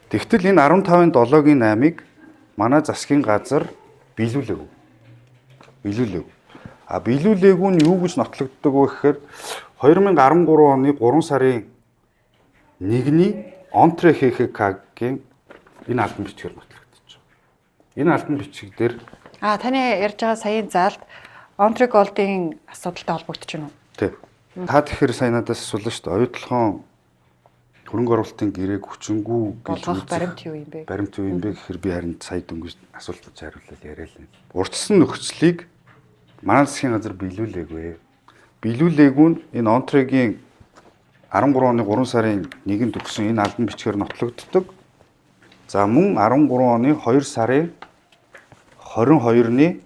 Тэгтэл энэ 15-ын 7-гийн 8-ыг манай засгийн газар биелүүлээгүй. Биелүүлээгүй. А биелүүлээгүй нь юу гэж нотлогддог вэ гэхээр 2013 оны 3 сарын 1-ний Онтре ХХК-гийн энэ албан бичгээр нотлогдож байгаа. Энэ албан бичиг дээр таны ярьж байгаа саяын заалт Онтре Голдын асуудалтай холбогдож байна уу? Тий. Та тэгэхээр сая надаас асуулаа шүү дээ. Оюутлогоон хөрөнгө оруулалтын гэрээг хүчингү гэж үзэх баримт юу юм бэ? Баримт юу юм бэ гэхээр би харин сая дөнгөж асуултанд хариулаад яриа л. Урьдчилсан нөхцөлийг манай засгийн газар биелүүлээгүй. Биелүүлээгүй нь энэ Онтрегийн 13 оны 3 сарын 1-нд өгсөн энэ албан бичгээр нотлогддог. За мөн 13 оны 2 сарын 22-ны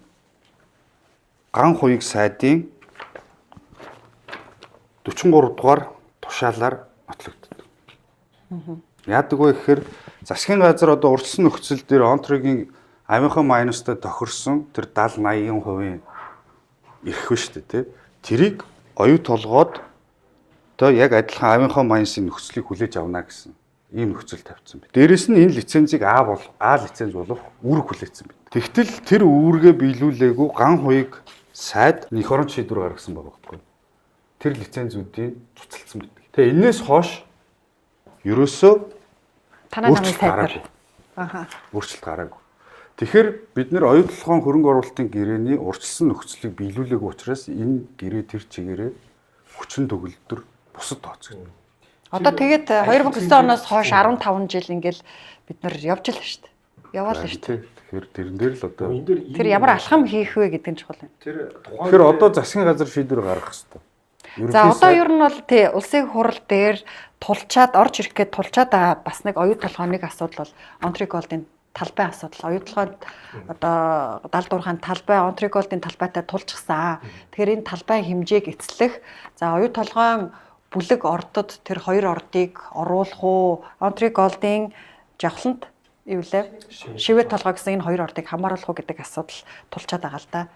ган хуйг сайдын 43 дугаар тушаалаар нотлогддог. Яадаг вэ гэхээр засгийн газар одоо урьдчилсан нөхцөл дээр Онтрегийн авийнхаа майнустай тохирсон тэр 70 80% эрх биш үү те. Тэрийг оюу толгойд одоо яг адилхан авийнхаа майнсын нөхцөлийг хүлээж авна гэсэн ийм нөхцөл тавьсан байна. Дээрэс нь энэ лицензийг А бол А лиценз болох үүрэг хүлээсэн байна. Тэгтэл тэр үүргээ биелүүлээгүй ган хуйг сайд эх орон шийдвэр гаргасан байгаа байхгүй. Тэр лицензүүдийг цуцалсан байдаг. Тэгээ энээс хойш ерөөсөө танай намын сайд нар өөрчлөлт гараагүй. Тэгэхээр бид нэр оюутлогын хөрөнгө оруулалтын гэрээний урьдчилсан нөхцөлийг биелүүлээгүй учраас энэ гэрээ тэр чигээрээ хүчин төгөлдөр бусад тооцогдно. Одоо тэгээд 2009 оноос хойш 15 жил ингээл бид нар явж л шүү дээ. Яваал шүү дээ. Тэгэхээр тэрэн дээр л одоо тэр ямар алхам хийх вэ гэдэг нь чухал юм. Тэгэхээр одоо засгийн газар шийдвэр гаргах хэрэгтэй. За одоо ер нь бол тий улсын хурал дээр тулчаад орж ирэх гээд тулчаад байгаа бас нэг оюу толгойн нэг асуудал бол Онтре Голдын талбай асуудал. Оюу толгойд одоо 70 дурхаан талбай Онтре Голдын талбайтай тулчихсан. Тэгэхээр энэ талбай хэмжээг эцлэх за оюу толгойн бүлэг ордод тэр хоёр ордыг оруулах уу? Онтре Голдын жавхланд юу лээ? Шивэ толгой гэсэн энэ хоёр ордыг хамааруулах уу гэдэг асуудал тулчаад байгаа л да.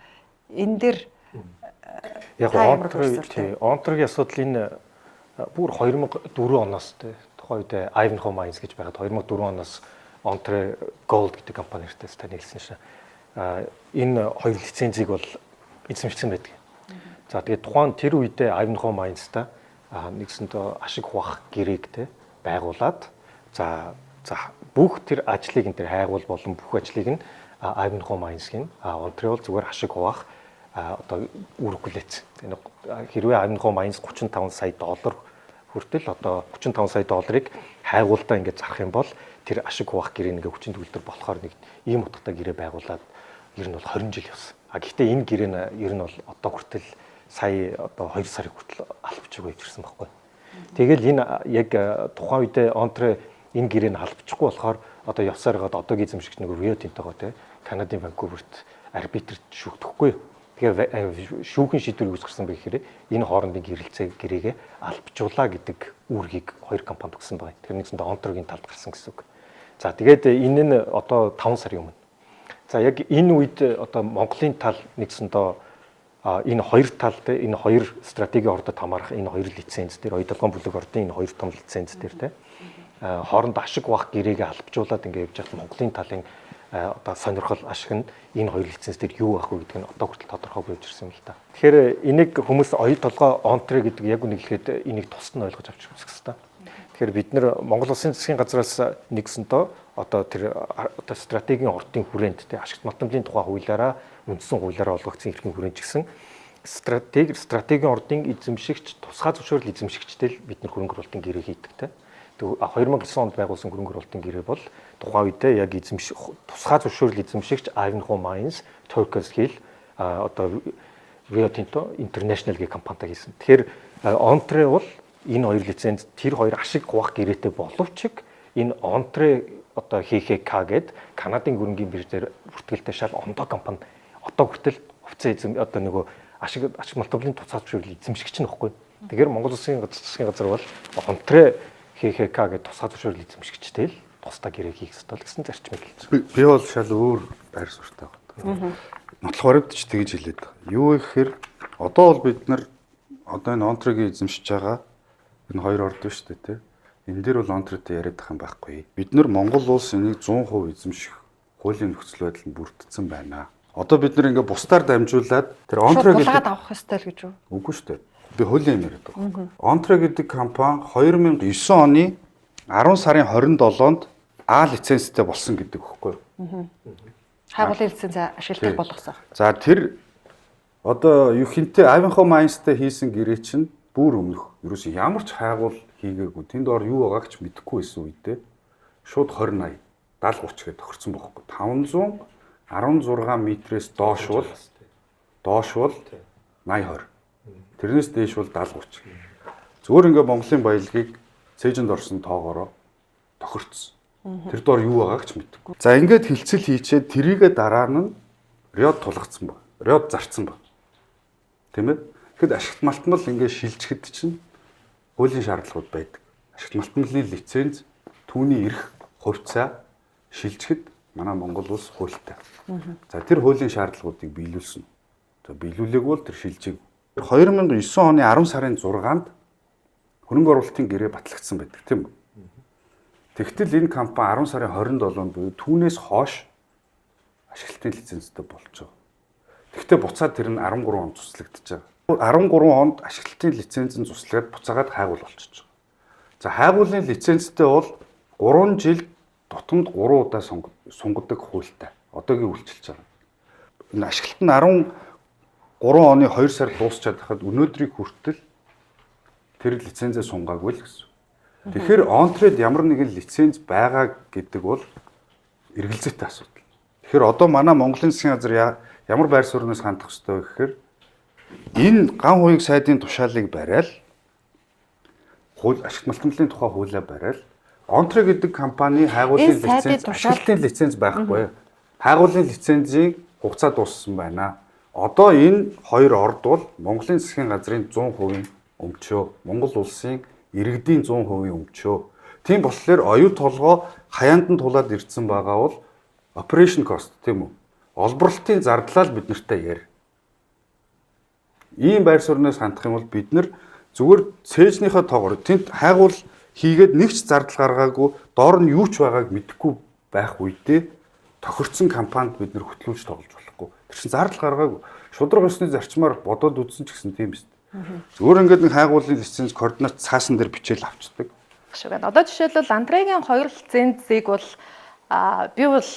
Энэ дэр яг Онтрогийн асуудал энэ бүр 2004 оноос тухайн үед Ivanhoe Mines гэж байгаад 2004 оноос Ontre Gold гэдэг компани нэртээс тань хэлсэн шин. Энэ хоёр лицензийг бол эзэмшсэн байдаг. За тэгээд тухайн тэр үедээ Ivanhoe Mines-та нэгсэндээ ашиг хуваах гэрээг те байгуулад за бүх тэр ажлыг энэ тэр хайгуул болон бүх ажлыг нь Ivanhoe Mines-ийн Ontre бол зүгээр ашиг хуваах одоо үүрэг хүлээсэн. Хэрвээ Ivanhoe Mines 35 сая доллар хүртэл одоо 35 сая долларыг хайгуулдаа ингээд зарах юм бол тэр ашиг хуваах гэрээ ингээ хүчин төгөлдөр болохоор нэг ийм утгатай гэрээ байгуулад ер нь бол 20 жил явсан. А гэхдээ энэ гэрээ нь ер нь бол одоо хүртэл сая одоо 2 сарыг хүртэл албачаагүй явж ирсэн байхгүй. Тэгэл энэ яг тухайн үедээ Онтре энэ гэрээг нь албачихгүй болохоор одоо явсаар байгаад одоогийн эзэмшигч нэг Рио Тинтого те Канадын Ванкуверт арбитрт шүүгдэхгүй. Тэгэхээр шүүхэн шийдвэрийг үүсгэсэн бэ гэхээр энэ хоорондын гэрэлцээ гэрээгээ албажуулаа гэдэг үүргийг хоёр компанид өгсөн байгаа. Тэр нэгсэндээ Онтрогийн талд гарсан гэсэн үг. За тэгээд энэ нь одоо 5 сарын өмнө. За яг энэ үед одоо Монголын тал нэгсэндээ энэ хоёр тал те энэ хоёр стратегийн ордод хамаарах энэ хоёр лиценз дээр Оюутолгойн бүлэг ордын энэ хоёр том лиценз дээр те хооронд ашиг авах гэрээгээ албажуулаад ингэ явж байхад Монголын талын одоо сонирхол ашиг нь энэ хоёр лиценз дээр юу авах вэ гэдэг нь одоо хүртэл тодорхойгүй явж ирсэн юм л та. Тэгэхээр энийг хүмүүс оюу толгой Онтре гэдэг яг үнийг хэлэхэд энийг тусад нь ойлгож авч үзэх хэрэгтэй. Тэгэхээр бид нэр Монгол Улсын засгийн газраас нэгсэнтөө одоо тэр одоо стратегийн ордын хүрээнд те ашигт малтамжийн тухай хуулиараа үндсэн хуулиараа олгогдсон эрхийн хүрээнд ч гэсэн стратегийн ордын эзэмшигч тусгай зөвшөөрөл эзэмшигчтэй л бид нар хөрөнгө оруулалтын гэрээ хийдэг те. 2009 онд байгуулсан хөрөнгө оруулалтын гэрээ бол тухайн үедээ яг эзэмших тусгай зөвшөөрөл эзэмшигч Ivanhoe Mines, Turquoise Hill одоо Rio Tinto International гэх компанитай хийсэн. Тэгэхээр Ontre бол энэ хоёр лиценз тэр хоёр ашиг хуваах гэрээтэй боловч энэ Ontre одоо ХХК гээд Канадын хөрөнгийн биржээр бүртгэлтэй шал ондоо компани одоо хүртэл хувьцаа эзэм одоо нөгөө ашиг малтамжийн тусгай зөвшөөрөл эзэмшигч нь баггүй. Тэгэхээр Монгол Улсын засгийн газар бол Ontre ХХК гэдэг тусгай зөвшөөрөл эзэмшигчтэй л тусдаа гэрээ хийх ёстой л гэсэн зарчмыг хэлж байгаа. Би бол шал өөр байр суурьтай байна. Нотлох баримтч тэгж хэлээд байгаа. Юу гэхээр одоо бол бид нар одоо энэ Онтрегийн эзэмшиж байгаа энэ хоёр орд биш үү те. Энэ дээр бол Онтретэй яриад байгаа юм байхгүй. Бид нар Монгол улс энийг 100% эзэмших хуулийн нөхцөл байдал нь бүрдсэн байна. Одоо бид нар ингээ бусдаар дамжуулаад тэр Онтре гэдэг авах ёстой л гэж үү? Үгүй шүү дээ. Би хуулийн юм яриад байгаа. Онтре гэдэг компани 2009 оны 10 сарын 27-нд А лицензтэй болсон гэдэг өгөхгүй юу? Хайгуулын лиценз ашигладаг болгосон. За тэр одоо юу хинтээ Ivanhoe Mines-тай хийсэн гэрээ чинь бүр өмнөх ерөөс ямар ч хайгуул хийгээгүй. Тэнд ор юу байгааг ч мэдэхгүй байсан үедээ шууд 20 80 70 30 гэж тохирсон бохоггүй. 516 метрээс доош бол 80 20. Тэрнээс дээш бол 70 30. Зүгээр ингээ Монголын баялагийг цээжинд орсон тоогоороо тохирцсон. Тэр доор юу байгааг ч мэдэхгүй. За ингээд хилцэл хийчээд тэрийгэ дараа нь Риод тулгацсан ба. Риод зарцсан ба. Тийм ээ? Тэгэхэд ашигт малтмал ингээд шилжихэд чинь хуулийн шаардлагууд байдаг. Ашигт малтмалын лиценз, түүний эрх хувьцаа шилжихэд манай Монгол улс хуультай. За тэр хуулийн шаардлагуудыг биелүүлсэн. За биелүүлээг бол тэр шилжиг 2009 оны 10 сарын 6-нд хөрөнгө оруулалтын гэрээ батлагдсан байдаг, тийм үү? Тэгтэл энэ компани 10 сарын 27-нд буюу түүнээс хойш ашиглалтын лицензтэй болж байгаа. Тэгвэл буцаад тэр нь 13 онд цуслагдчихж байгаа. 13 онд ашиглалтын лиценз нь цуслаад буцаагаад хайгуул болчихж байгаа. За хайгуулын лицензтэй бол 3 жил тутамд 3 удаа сунгадаг хуультай. Одоогийн үйлчилж байгаа. Энэ ашиглалт нь 13 оны 2 сард дуусчаад байхад өнөөдрийг хүртэл тэр лицензээ сунгаагүй л гэсэн. Тэгэхээр Онтред ямар нэгэн лиценз байгаа гэдэг бол эргэлзээтэй асуудал. Тэгэхээр одоо манай Монголын засгийн газар ямар байр сууриас хандах ёстой вэ гэхээр энэ ган хуйг сайдын тушаалыг барайл, хууль ашигт малтмалын тухай хуулиа барайл, Онтре гэдэг компани хайгуулын лиценз, ашиглалтын лиценз байхгүй. Хайгуулын лицензийн хугацаа дууссан байна. Одоо энэ хоёр орд бол Монголын засгийн газрын 100% өмчөө, Монгол улсын иргэдийн 100% өмчөө. Тийм болохоор оюу толгой хаяанд нь тулаад ирсэн байгаа бол operation cost, тийм үү? Олборлолтын зардлаа л бид нартай яар. Ийм байр сууриас хандах юм бол бид нар зүгээр цээжнийхээ тоогоор тэнд хайгуул хийгээд нэг ч зардал гаргаагүй, доор нь юу ч байгааг мэдэхгүй байх үедээ тохирцсон компанид бид нар хөтлүүлж тоглож болохгүй. Тэр чинь зардал гаргаагүй. Шударга ёсны зарчмаар бодоод үзсэн ч гэсэн тийм биз. Зүгээр ингээд нэг хайгуулын лиценз координат цаасан дээр бичээл авчдаг. Шиг байна. Одоо жишээлбэл Антрегийн хоёр лицензийг бол би бол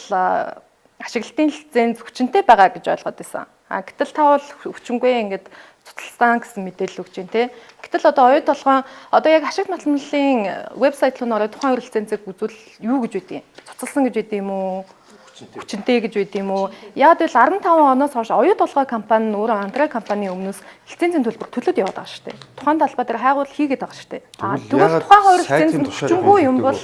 ашиглалтын лиценз хүчинтэй байгаа гэж ойлгоод байсан. Гэтэл та бол хүчингүй ингээд цуцалсан гэсэн мэдээлэл өгч байна те. Гэтэл одоо оюу толгойн одоо яг ашиг малтмалын вебсайт руу ороод тухайн хоёр лицензийг үзвэл юу гэж байдгийг? Цуцалсан гэж байд юм уу? Хүчинтэй гэж байд юм уу? Яг л 15 оноос хойш оюу толгой компани нь өөрөө Антре компани өмнөөс лицензийн төлбөр төлөөд яваад байгаа шүү дээ. Тухайн талбай дээр хайгуул хийгээд байгаа шүү дээ. Тэгвэл тухайн хоёр лиценз нь хүчингүй юм бол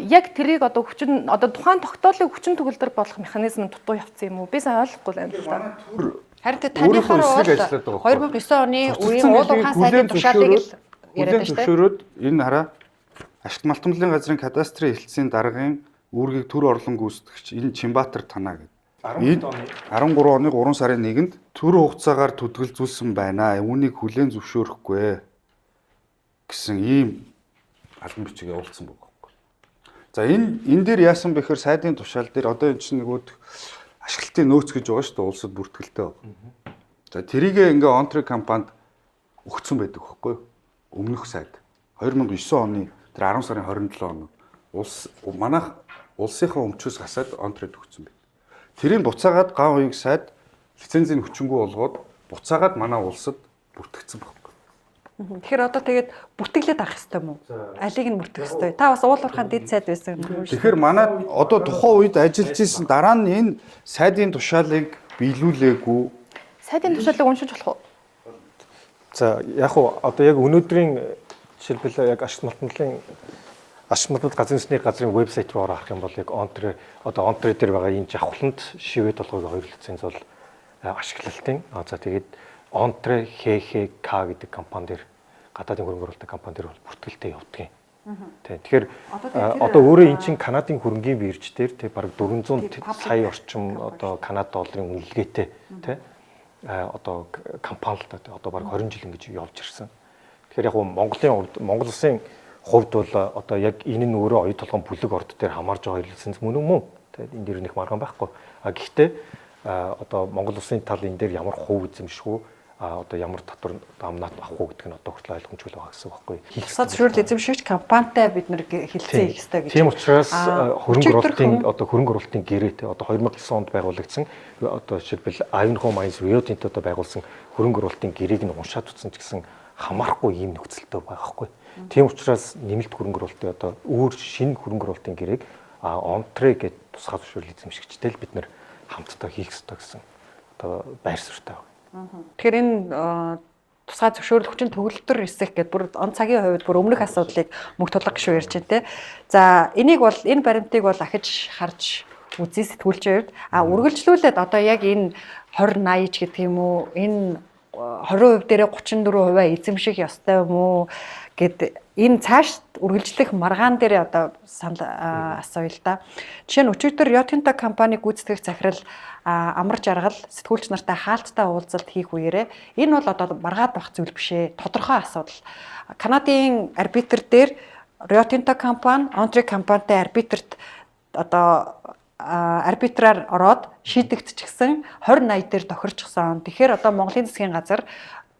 яг тэрийг одоо хүчин одоо тухайн тогтоолыг хүчин төгөлдөр болох механизм нь дутуу явцсан юм уу? Би сайн ойлгохгүй байна л да. Харин таныхаар бол 2009 оны үеийн уул уурхайн сайдын тушаалыг л яриад байна шүү дээ. Зөвшөөрөөд энэ хараа ашигт малтмалын газрын кадастрын хэлтсийн даргын үүргийг төр орлон гүйцэтгэгч энэ Чимбаатар танаа гэдэг. 13 оны 3 сарын 1-нд төр хугацаагаар түтгэлзүүлсэн байна. Үүнийг хүлээн зөвшөөрөхгүй гэсэн ийм албан бичиг явуулсан байгаа байхгүй. За энэ дээр яасан бэ гэхээр сайдын тушаал дээр одоо энэ чинь нөгөө ашиглалтын нөөц гэж байгаа шүү дээ, улсад бүртгэлтэй байна. За тэрийг ингээ Онтре компанид өгцөн байдаг байхгүй юу? Өмнөх сайд 2009 оны тэр 10 сарын 27 оны улс манайх улсынхаа өмчөөс хасаад Онтред өгсөн байна. Тэрийг буцаагаад ган хуйг сайд лицензийг хүчингү болгоод буцаагаад манай улсад бүртгэгдсэн байхгүй. Тэгэхээр одоо тэгээд бүртгэлээд авах хэрэгтэй юм уу? Алийг нь бүртгэх хэрэгтэй. Та бас уул уурхайн дэд сайд байсан юм шүү. Тэгэхээр манай одоо тухайн үед ажиллаж исэн дараа нь энэ сайдын тушаалыг биелүүлээгүй. Сайдын тушаалыг уншиж болох уу? За яг уу одоо яг өнөөдрийн жишээлбэл яг ашиг малтмалын ашиг малтмал газрын үндэсний газрын вебсайт руу орох юм бол яг Онтре одоо Онтре дээр байгаа энэ жавхланд шивэ толгойг хоёр лиценз бол ашиглалтын. За тэгээд Онтре ХХК гэдэг компани дээр гадаадын хөрөнгө оруулалтын компани дээр бол бүртгэлтэй явдаг юм. Тэгэхээр одоо өөрөө эн чинь Канадын хөрөнгийн бирж дээр тэг бараг 400 сая орчим одоо Канад долларын үнэлгээтэй тий одоо компани л да одоо бараг 20 жил ингэж явж ирсэн. Тэгэхээр яг Монголын Монгол улсын хувьд бол одоо яг энэ нь өөрөө оюу толгойн бүлэг орд дээр хамаарж байгаа лиценз мөн үү? Тэгээд энэ дээр нэг маргаан байхгүй. А гэхдээ одоо Монгол улсын тал энэ дээр ямар хувь эзэмших үү? одоо ямар татвар амнаад авах уу гэдэг нь одоо хүртэл ойлгомжгүй байгаа гэсэн үг байхгүй. Тусгай зөвшөөрөл эзэмшигч компанитай бид нэр хэлцээ хийх ёстой гэж. Тийм учраас хөрөнгө оруулалтын одоо хөрөнгө оруулалтын гэрээтэй одоо 2009 онд байгуулагдсан одоо жишээлбэл Ivanhoe Mines Rio Tinto одоо байгуулсан хөрөнгө оруулалтын гэрээг нь уншаад утсан ч гэсэн хамаарахгүй ийм нөхцөлтэй байгаа байхгүй. Тийм учраас нэмэлт хөрөнгө оруулалтын одоо өөр шинэ хөрөнгө оруулалтын гэрээг Онтре гэдэг тусгай зөвшөөрөл эзэмшигчтэй л бид нэр хамтдаа хийх ёстой гэсэн одоо байр суурьтай байна. Тэгэхээр энэ тусгай зөвшөөрөл хүчин төгөлдөр эсэх гэдээ бүр он цагийн хувьд бүр өмнөх асуудлыг мөнх тулга гişүү ярьж байна те. За энийг бол энэ баримтыг бол ахиж харж үзье сэтгүүлчийн хувьд. А үргэлжлүүлээд одоо яг энэ 20 80 ч гэдэг юм уу, энэ 20% дээрээ 34% эзэмших ёстой юм уу гэд энэ цааш үргэлжлэх маргаан дээр одоо санал асууя л да. Жишээ нь өчигдөр Rio Tinto компани гүйцэтгэх захирал амар жаргал сэтгүүлч нартай хаалттай уулзалт хийх үеэрээ энэ бол одоо маргаад байх зүйл биш ээ. Тодорхой асуудал. Канадын арбитр дээр Rio Tinto компани, Онтри компанитай арбитрт одоо арбитраар ороод шийдэгдчихсэн 20 80 дээр тохирчихсан. Тэгэхээр одоо Монголын засгийн газар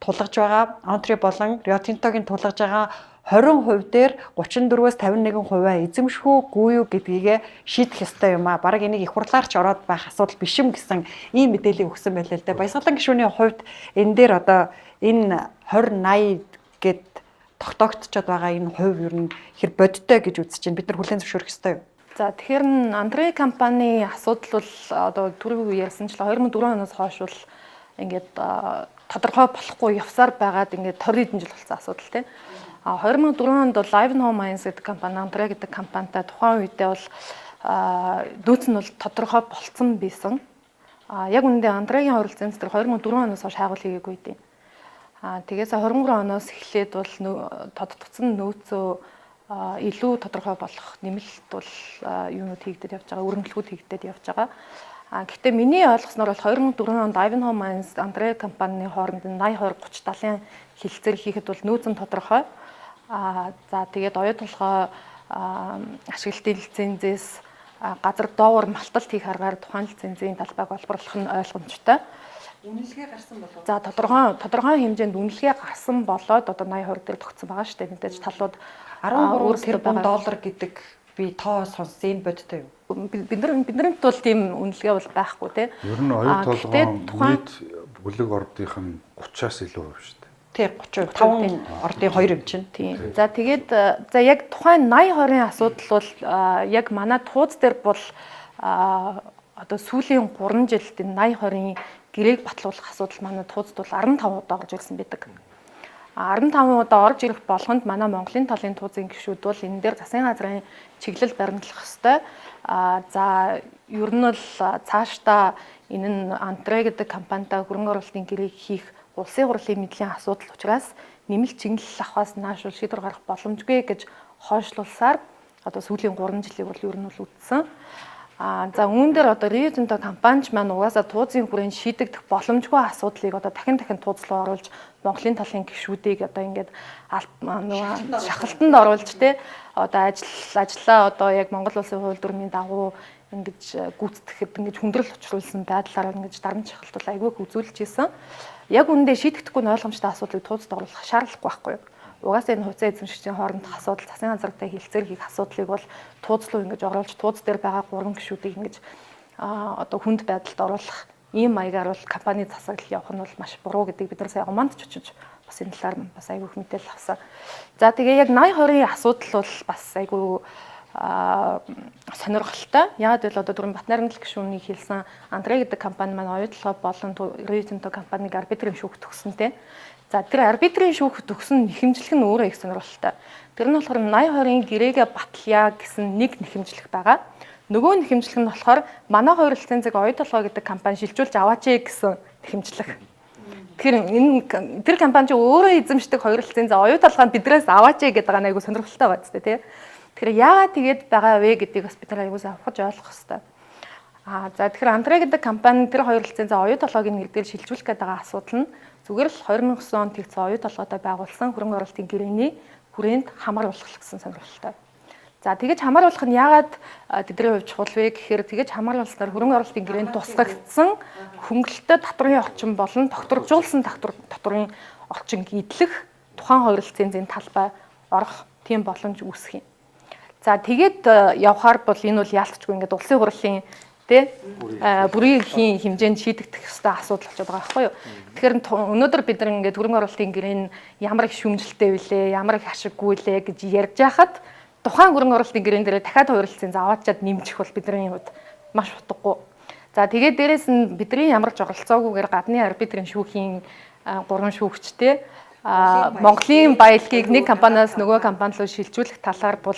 тулгаж байгаа Онтри болон Rio Tinto-гийн тулгаж байгаа 20% дээр 34-өөс 51% эзэмших үү, үгүй юу гэдгийг шийдэх ёстой юм а. Бараг энийг их хурлаар ч ороод байх асуудал биш юм гэсэн ийм мэдээллийг өгсөн байлаа л дээ. Баясгалан гишүүний хувьд энэ дээр одоо энэ 20 80 гэд тогтоогдчиход байгаа энэ хувь ер нь хэр бодиттой гэж үзэж байна. Бид нар хүлээн зөвшөөрөх ёстой юу? За тэгэхээр Андре компани асуудал бол одоо түрүү ярьсанчлаа 2004 оноос хойш бол ингээд тодорхой болохгүй явсаар байгаад ингээд 20 хэдэн жил болсон асуудал тийм. А 2004 онд бол Ivanhoe Mines гэдэг компани, Андре гэдэг компанитай тухайн үедээ бол нөөц нь бол тодорхой болцсон байсан. А яг үүндээ Андрегийн оролцсон цэцэр 2004 оноос хойш хайгуул хийгээгүй дээ. А тэгээс 23 оноос эхлээд бол тодтогдсон нөөцөө илүү тодорхой болох нэмэлт бол юунууд хийгдээд явж байгаа, өргөнлөхүүд хийгдээд явж байгаа. А гэхдээ миний ойлгосноор бол 2004 онд Ivanhoe Mines Андре компанийн хооронд 80 20 30 70-ын хэлэлцээр хийхэд бол нөөц нь тодорхой. А за тэгээд оюу толгой ашиглалтын лицензээс газар доогуур малталт хийх аргаар тухайн лицензийн талбайг олборлох нь ойлгомжтой. Үнэлгээ гарсан болов. За тодорхой хэмжээнд үнэлгээ гарсан болоод одоо 80 20 дээр тогтсон байгаа шүү дээ. Мэдээж талууд 13 тэрбум доллар гэдэг би тоо сонссон, энэ бодиттой юу? Биднэрт бол тийм үнэлгээ бол байхгүй тий. Ер нь оюу толгой нийт бүлэг ордынх нь 30-аас илүү хувь шүү дээ. Тий 30%, 5 ордын 2 юм чинь. Тийм. За тэгээд за яг тухайн 80 20-ын асуудал бол яг манай тууз дээр бол одоо сүүлийн 3 жилд энэ 80 20-ын гэрээг батлуулах асуудал манай туузд бол 15 удаа орж ирсэн байдаг. 15 удаа орж ирэх болгонд манай Монголын талын туузын гишүүд бол энэ дээр засгийн газрын чиглэл баримтлах ёстой. За ер нь бол цаашдаа энэ нь Антре гэдэг компанитай хөрөнгө оруулалтын гэрээг хийх улсын хурлын мэдлийн асуудал учраас нэмэлт чиглэл авахаас нааш бол шийдвэр гаргах боломжгүй гэж хойшлуулсаар одоо сүүлийн 3 жилийг бол ер нь бол үтсэн. За үүн дээр одоо Rio Tinto компанич маань угаасаа туузын хүрээнд шийдэгдэх боломжгүй асуудлыг одоо дахин дахин тууз руу оруулж Монголын талын гишүүдийг одоо ингээд нөгөө шахалтанд оруулж те одоо ажлаа одоо яг Монгол улсын хууль дүрмийн дагуу ингэж гүйцэтгэхэд ингэж хүндрэл учруулсан байдлаар ингэж дарамт шахалт бол айгүй их үзүүлж исэн. Яг үүндээ шийдэгдэхгүй нь ойлгомжтой асуудлыг туузд оруулах шаардлагагүй байхгүй юу? Угаасаа энэ хувьцаа эзэмшигчдийн хоорондох асуудал, засгийн газартай хэлцээр хийх асуудлыг бол тууз руу ингэж оруулж тууз дээр байгаа гурван гишүүдийг ингэж одоо хүнд байдалд оруулах ийм маягаар бол компани засаглал явах нь бол маш буруу гэдгийг бид нар сая Оманд ч очиж бас энэ талаар бас айгүй их мэдээлэл авсан. За тэгээ яг 80 20-ын асуудал бол бас айгүй сонирхолтой. Яагаад гэвэл одоо түрүүн Батнайрмал гишүүний хэлсэн Андре гэдэг компани маань оюу толгой болон Rio Tinto компаниг арбитрийн шүүхт өгсөн те. За тэр арбитрийн шүүхт өгсөн нэхэмжлэх нь өөрөө их сонирхолтой. Тэр нь болохоор 80 20-ын гэрээгээ батлая гэсэн нэг нэхэмжлэх байгаа. Нөгөө нэхэмжлэх нь болохоор манай хоёр лицензийг оюу толгой гэдэг компани шилжүүлж аваач ээ гэсэн нэхэмжлэх. Тэгэхээр энэ тэр компани чинь өөрөө эзэмшдэг хоёр лиценз оюу толгойг бидрээс аваач ээ гэдэг байгаа нь айгүй сонирхолтой байна зү тэ. Тэгэхээр яагаад тэгээд байгаа вэ гэдгийг бас бид нар айгүй сайн авах ойлгох хэрэгтэй. За тэгэхээр Андре гэдэг компани тэр хоёр лицензээ оюу толгойг нэр дээр шилжүүлэх гэдэг байгаа асуудал нь зүгээр л 2009 онд тэгсэн оюу толгойтой байгуулсан хөрөнгө оруулалтын гэрээний хүрээнд хамааруулах гэсэн сонирхолтой. За тэгэж хамааруулах нь яагаад тэдний хувьд чухал вэ гэхээр тэгэж хамааруулснаар хөрөнгө оруулалтын гэрээнд тусгагдсан хөнгөлөлтөй татварын орчин болон тогтворжуулсан татварын орчин эдлэх тухайн хоёр лицензийн талбай орох тийм боломж үүсэх юм. За тэгээд явхаар бол энэ бол яалтчгүй ингээд улсын хурлын тэ бүрийн эрхийн хэмжээнд шийдэгдэх ёстой асуудал болчиход байгаа байхгүй юу. Тэгэхээр өнөөдөр бид нар ингээд хөрөнгө оруулалтын гэрээ нь ямар их шүүмжлэлтэй вүлээ, ямар их ашиггүй лээ гэж ярьж байхад тухайн хөрөнгө оруулалтын гэрээн дээр дахиад хоёр лиценз аваачаад нэмчих бол бидний хувьд маш утгагүй. За тэгээд дээрэс нь бидний ямар ч оролцоогүйгээр гадны арбитрийн шүүхийн 3 шүүгчтэй Монголын баялагийг нэг компаниас нөгөө компани руу шилжүүлэх талаар бол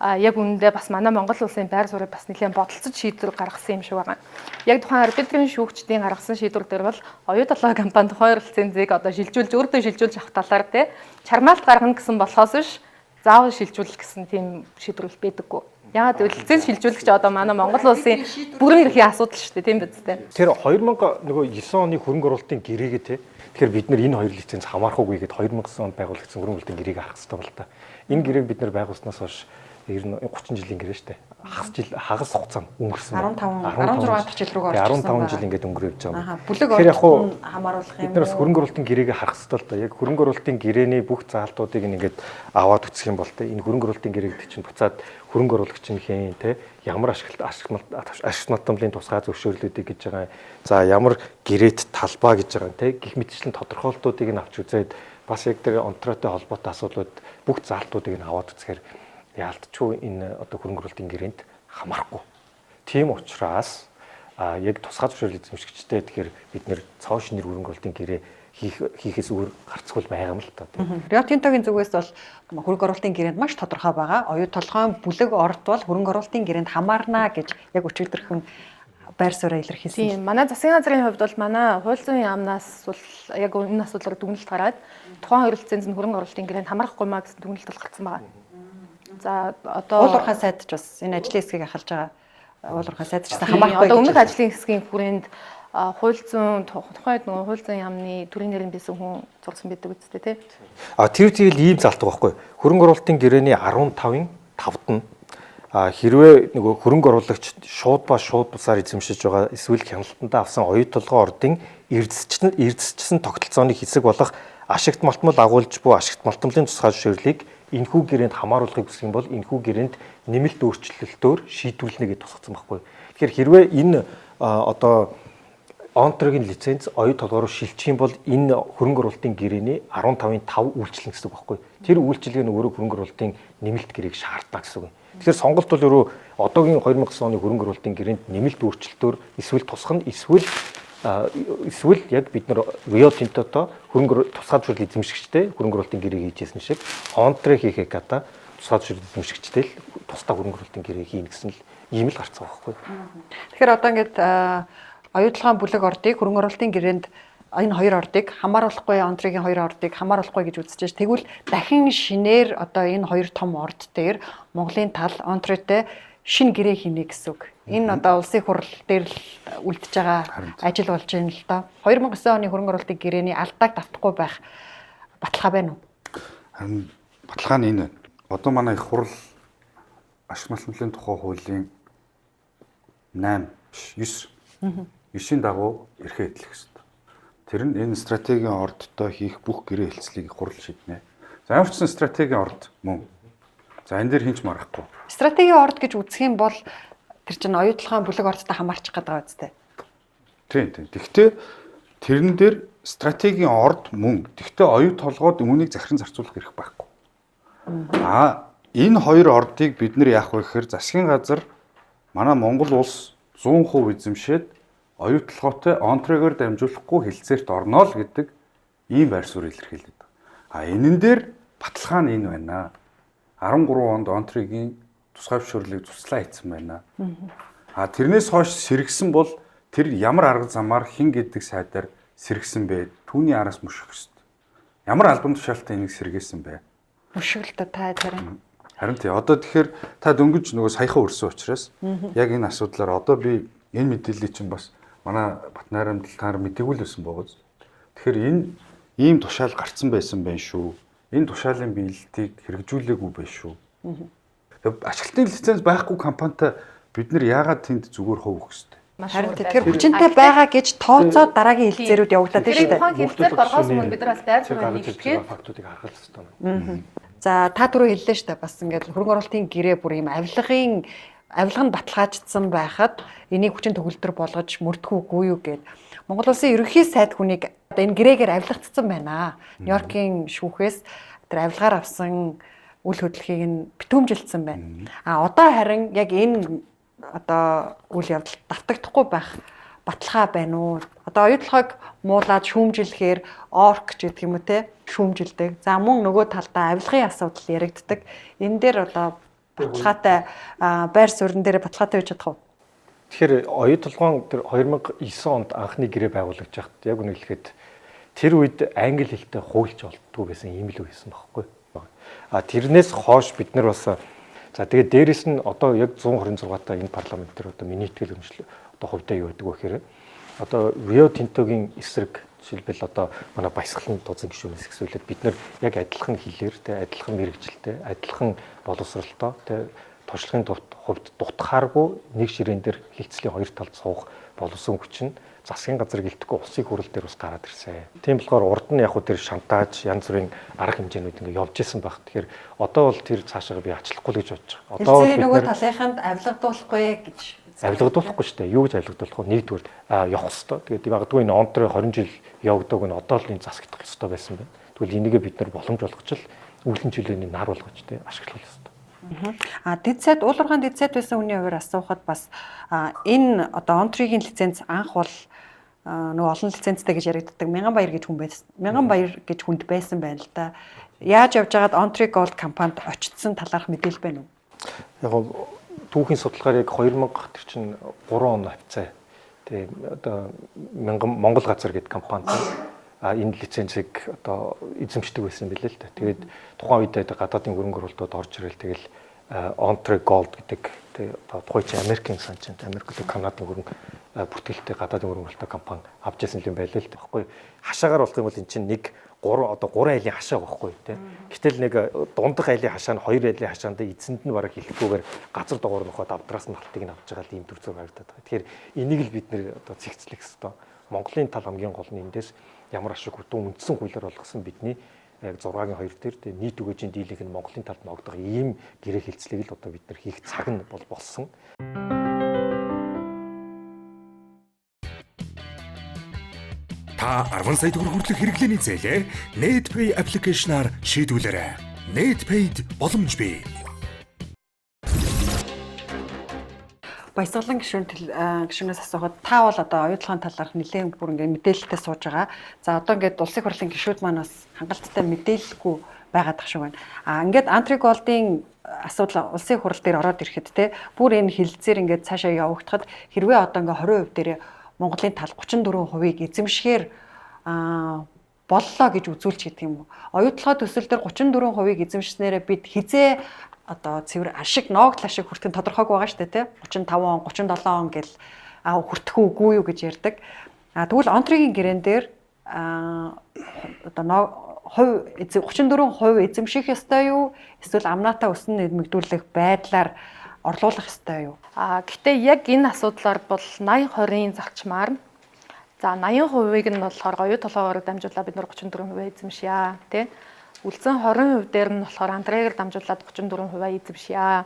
яг үнэндээ бас манай Монгол улсын байр суурийг бас нэлээд бодолцож шийдвэр гаргасан юм шиг байгаа. Яг тухайн арбитрийн шүүгчдийн гаргасан шийдвэр дээр бол оюу толгой компани тухайн лицензийг одоо шилжүүлж өөртөө шилжүүлж авах талаар те чармаалт гаргана гэсэн болохоос биш заавал шилжүүлэх гэсэн тийм шийдвэр байдаггүй. Яагаад гэвэл лиценз шилжүүлэх чи одоо манай Монгол улсын бүрэн эрхийн асуудал шүү дээ, тийм биз дээ. Тэр 2009 оны хөрөнгө оруулалтын гэрээгээ те. Тэгэхээр бид нэр энэ хоёр лиценз хамаарахгүй гээд 2009 онд байгуулагдсан хөрөнгө оруулалтын гэрээг харах хэрэгтэй бол та. Энэ гэрээг бид нэр байгуулснаас хойш ер нь 30 жилийн гэрээ шүү дээ. Хагас жил хагас хугацаа өнгөрсөн. 15 16 дахь жил рүү орчихсон. 15 жил ингээд өнгөрөө явж байгаа юм. Бүлэг оролт хамааруулах юм. Бид нар бас хөрөнгө оруулалтын гэрээг харах хэрэгтэй л да. Яг хөрөнгө оруулалтын гэрэний бүх заалтуудыг ингээд аваад үсэх юм бол те энэ хөрөнгө оруулалтын гэрээг чинь буцаад хөрөнгө оруулагч нь хэн те ямар ашиг матамлын тусгай зөвшөөрлүүдийг гэж байгаа. За ямар гэрээт талбай гэж байгаа те гих мэтчлэн тодорхойлтуудыг нь авч үзээд бас яг тэр онтроотой холбоотой асуудлууд бүх заалтуудыг нь аваад үзэхээр яалтчгүй энэ одоо хөрөнгө оруулалтын гэрээнд хамаарахгүй. Тийм учраас яг тусгай зөвшөөрөл эзэмшигчтэй тэгэхээр бид нэр цоо шинээр хөрөнгө оруулалтын гэрээ хийхээс өөр гарцгүй байгаа юм л та. Рио Тинтогийн зүгээс бол хөрөнгө оруулалтын гэрээнд маш тодорхой байгаа. Оюу толгойн бүлэг орд бол хөрөнгө оруулалтын гэрээнд хамаарна гэж яг өчигдөрхөн байр сууриа илэрхийлсэн. Тийм, манай засгийн газрын хувьд бол манай хууль зүйн яамнаас бол яг энэ асуудлаар дүгнэлт гараад тухайн хоёр лиценз нь хөрөнгө оруулалтын гэрээнд хамаарахгүй маа гэсэн дүгнэлт бол гарсан байгаа. За одоо уул уурхай сайд ч бас энэ ажлын хэсгийг ахалж байгаа уул уурхай сайд ч гэсэн хамаарахгүй. Одоо өмнөх ажлын хэсгийн хүрээнд хууль зүйн тухайд нөгөө хууль зүйн яамны төрийн нэрийн бисэн хүн зурсан байдаг үстэй тий. А тэр тэгэл ийм залтдаг байхгүй. Хөрөнгө оруулалтын гэрээний 15-ын 5-д нь хэрвээ нөгөө хөрөнгө оруулагч шууд ба шууд бусаар эзэмшиж байгаа эсвэл хяналтандаа авсан оюу толгой ордын эрдэсчсэн тогтолцооны хэсэг болох ашигт малтмал агуулж буй ашигт малтмалын тусгай зөвшөөрлийг энэхүү гэрээнд хамааруулахыг хүсэх юм бол энэхүү гэрээнд нэмэлт өөрчлөлтөөр шийдвэрлэнэ гэж тусгацсан байхгүй. Тэгэхээр хэрвээ энэ одоо Онтрогийн лиценз оюу толгой руу шилжих юм бол энэ хөрөнгө оруулалтын гэрээний 15-ын 5 үйлчлэн гэсэн үг байхгүй. Тэр үйлчилгээ нь өөрөө хөрөнгө оруулалтын нэмэлт гэрээг шаарддаг гэсэн үг. Тэгэхээр сонголт бол өөрөө одоогийн 2009 оны хөрөнгө оруулалтын гэрээнд нэмэлт өөрчлөлтөөр эсвэл тусах нь эсвэл яг бид нар Рио Тинтото хөрөнгө тусгай зөвшөөрөл эзэмшигчтэй хөрөнгө оруулалтын гэрээг хийжсэн шиг Онтре хийхээ гата тусгай зөвшөөрөл эзэмшигчтэй л тусдаа хөрөнгө оруулалтын гэрээг хийнэ гэсэн л ийм л гарцгаа байхгүй. Тэгэхээр одоо ингээд оюу толгойн бүлэг ордыг хөрөнгө оруулалтын гэрээнд энэ хоёр ордыг хамааруулахгүй, Онтрегийн хоёр ордыг хамааруулахгүй гэж үзэж байна. Тэгвэл дахин шинээр одоо энэ хоёр том орд дээр Монголын тал Онтретэй шинэ гэрээ хийнэ гэсэн үг. Энэ одоо улсын хурал дээр л үлдэж байгаа ажил болж байна л доо. 2009 оны хөрөнгө оруулалтын гэрээний алдааг давтахгүй байх баталгаа байна уу? Харин баталгаа нь энэ байна. Одоо манай их хурал ашиг малтмалын тухай хуулийн 8 биш 9. 9-ийн дагуу эрхээ эдлэх ёстой. Тэр нь энэ стратегийн ордтой хийх бүх гэрээ хэлцлийг хурал шийднэ. За ямар ч сан стратегийн орд мөн. За энэ дээр хинч марахгүй. Стратегийн орд гэж үзэх юм бол тэр чинь оюу толгойн бүлэг ордтой хамаарчих гээд байгаа үстэй. Тийм тийм. Тэгвэл тэрэн дээр стратегийн орд мөн. Тэгвэл оюу толгойд үүнийг захиран зарцуулах эрх байхгүй. Аа энэ хоёр ордыг бид нэр яах вэ гэхээр засгийн газар манай Монгол улс 100% эзэмшээд оюу толгойтой онтрегоор дамжуулахгүй хэлцээрт орно л гэдэг ийм байр суурь илэрхийлээд байгаа. А энэн дээр баталгаа нь энэ байна. 13 онд Онтрегийн тусгай зөвшөөрлийг цуслаа хийсэн байна. А тэрнээс хойш сэргсэн бол тэр ямар арга замаар хэн гэдэг сайдаар сэргсэн бэ? Түүний араас мөшөх ёстой. Ямар албан тушаалтай энийг сэргээсэн бэ? Мөшгөлтө та тарин. Харин тий. Одоо тэгэхээр та дөнгөж нөгөө саяхан өрсөн учраас яг энэ асуудлаар одоо би энэ мэдээллийг чинь бас манай Батнайрамдал та нар мэдээгүй л байсан бооз. Тэгэхээр энэ ийм тушаал гарцсан байсан байх шүү. Энэ тушаалын биелэлтийг хэрэгжүүлээгүй байх шүү. Ашиглалтын лиценз байхгүй компанитай бид нар яагаад тэнд зүгээр хувь өгөх ёстой? Харин тэр хүчинтэй байгаа гэж тооцоод дараагийн хэлцээрүүд явагдаад байна шүү дээ. Тухайн хэлцээр боргоос өмнө бид нар бас байр суурь нэгтгэхэд фактуудыг харах ёстой юм. За та түрүү хэллээ шүү дээ. Бас ингээд хөрөнгө оруулалтын гэрээ бүр ийм авилгын авилга нь баталгаажсан байхад энийг хүчин төгөлдөр болгож мөрдөх үгүй юу гэд Монгол улсын ерөнхий сайд хүнийг одоо энэ гэрээгээр авилгацсан байна. Нью-Йоркийн шүүхээс тэр авилгаар авсан үл хөдлөхийг нь битүүмжилсэн байна. А одоо харин яг энэ одоо үйл явдал давтагдахгүй байх баталгаа байна уу? Одоо оюутлогыг муулаад шүүмжилэхээр орк ч гэдэг юм уу те шүүмжилдэг. За мөн нөгөө талдаа авилгын асуудал яригддаг. Энэ дээр одоо баталгаатай байр суурин дээр баталгаатай байж чадах уу? Тэгэхээр оюут толгоон тэр 2009 онд анхны гэрээ байгуулагдж байхад яг үнэ хэлэхэд тэр үед англи хэлтэй хуульч олддгүй байсан юм л байсан байхгүй. А тэрнээс хойш бид нар бас за тэгээд дээрэс нь одоо яг 126 та энэ парламент дээр одоо миний итгэл үнэмшил одоо хувьдаа юу гэдэг вэ гэхээр одоо Рио Тинтогийн эсрэг жишээлбэл одоо манай баясгалан тузан гишүүнээс ихсүүлээд бид нар яг адилхан хэлээр те адилхан мэрэгжилтэй адилхан боловсралтой те туршлагын хувьд дутхааргүй нэг ширээн дээр хилцлийн хоёр талд суух боловсон хүч нь засгийн газар гэлтэхгүй улсын хурал дээр бас гараад ирсэн. Тийм болохоор урд нь яг хөө тэр шантаж янз бүрийн арга хэмжээнүүд ингээ явж исэн баг. Тэгэхээр одоо бол тэр цаашаа би ачлахгүй л гэж бодож байгаа. Одоо бол нөгөө талынханд авилгадуулахгүй гэж авилгадуулахгүй шүү дээ. Юу гэж авилгадуулах вэ? Нэгдүгээр явах хэвээр. Тэгээд магадгүй энэ онтрой 20 жил явагдаг нь одоо л энэ засагдах ёстой байсан байна. Тэгвэл энийгээ бид нар боломж болгож л өвлөн чөлөөний нар болгож тэ ашиглах ёстой. А дэд сайд уулуурхаан дэд сайд байсан хүний хуваар асуухад бас энэ одоо онтригийн лиценз анх бол нөгөө олон лицензтэй гэж яригддаг Мянган Баяр гэж хүн байсан. Мянган Баяр гэж хүнд байсан байна л да. Яаж явж байгаад Онтри Gold компанид очсон талаарх мэдээлэл байна уу? Яг түүхийн судалгаар яг 2000 тэр чинь 3 он хавцаа. Тэгээ одоо Мянган Монгол газар гэдэг компанид энэ лицензийг одоо эзэмшдэг байсан билээ л да. Тэгээд тухайн үед гадаадын хөрөнгө оруулалтууд орж ирэл тэгэл Entre Gold гэдэг тэг одоо тухайн чинь Америкийн сан чинь Америк болон Канадын хөрөнгө бүртгэлтэй гадаадын хөрөнгө оруулалттай компани авч ирсэн юм байлээ л байхгүй. Хашаагаар болох юм бол эн чинь нэг 3 одоо 3 айлын хашаа байхгүй тий. Гэтэл нэг дундах айлын хашаа нь 2 айлын хашаанд эзэнд нь бараг хэлэхгүйгээр газар доогоор нөхөд авдраас нь халтыг нь авч байгаа л ийм төр зураг харагдаад байгаа. Тэгэхээр энийг л бид нэр одоо цэгцлэх ёстой. Монголын тал хамгийн гол нь эндээс ямар ашиг хүтэн үндсэн хуулиар болгосон бидний яг 6-гийн 2 дээр тэгээ нийт өгөөжийн дийлэнх нь Монголын талд ногдох ийм гэрээ хэлцлийг л одоо бид нар хийх цаг нь бол болсон. Та 10 сая төгрөг хүртэлх хэрэглээний зээлээ NetPay аппликейшнаар шийдвүлээрэй. NetPay-д боломж бий. Баясгалан гишүүнээс асуухад та бол одоо оюутлогын талаарх нэлээд бүр ингээд мэдээлэлтэй сууж байгаа. За одоо ингээд улсын хурлын гишүүд маань бас хангалттай мэдээлэлгүй байгаад тах шиг байна. А ингээд Антри Голдын асуудал улсын хурал дээр ороод ирэхэд те бүр энэ хилцээр ингээд цаашаа явагдахад хэрвээ одоо ингээд 20% дээрээ Монголын тал 34%-ийг эзэмшихээр боллоо гэж үзүүлч гэдэг юм уу. Оюутлогоо төсөл дээр 34%-ийг эзэмшснээрээ бид хизээ одоо цэвэр ашиг ноогдол ашиг хүртэх нь тодорхойгүй байгаа шүү дээ тий 35 он 37 он гэл хүртэх үгүй юу гэж ярьдаг. А тэгвэл онтригийн гэрээн дээр одоо хувь 34% эзэмших ёстой юу эсвэл амнаатаа өсөн нэмэгдүүлэх байдлаар орлуулах ёстой юу? А гэтээ яг энэ асуудлаар бол 80 20-ын зарчмаар за 80%-ыг нь болохоор оюу толгоогоор дамжуулаад бид нар 34% эзэмшье тий. Үлдсэн 20% дээр нь болохоор антрегаар дамжуулаад 34% эзэмшье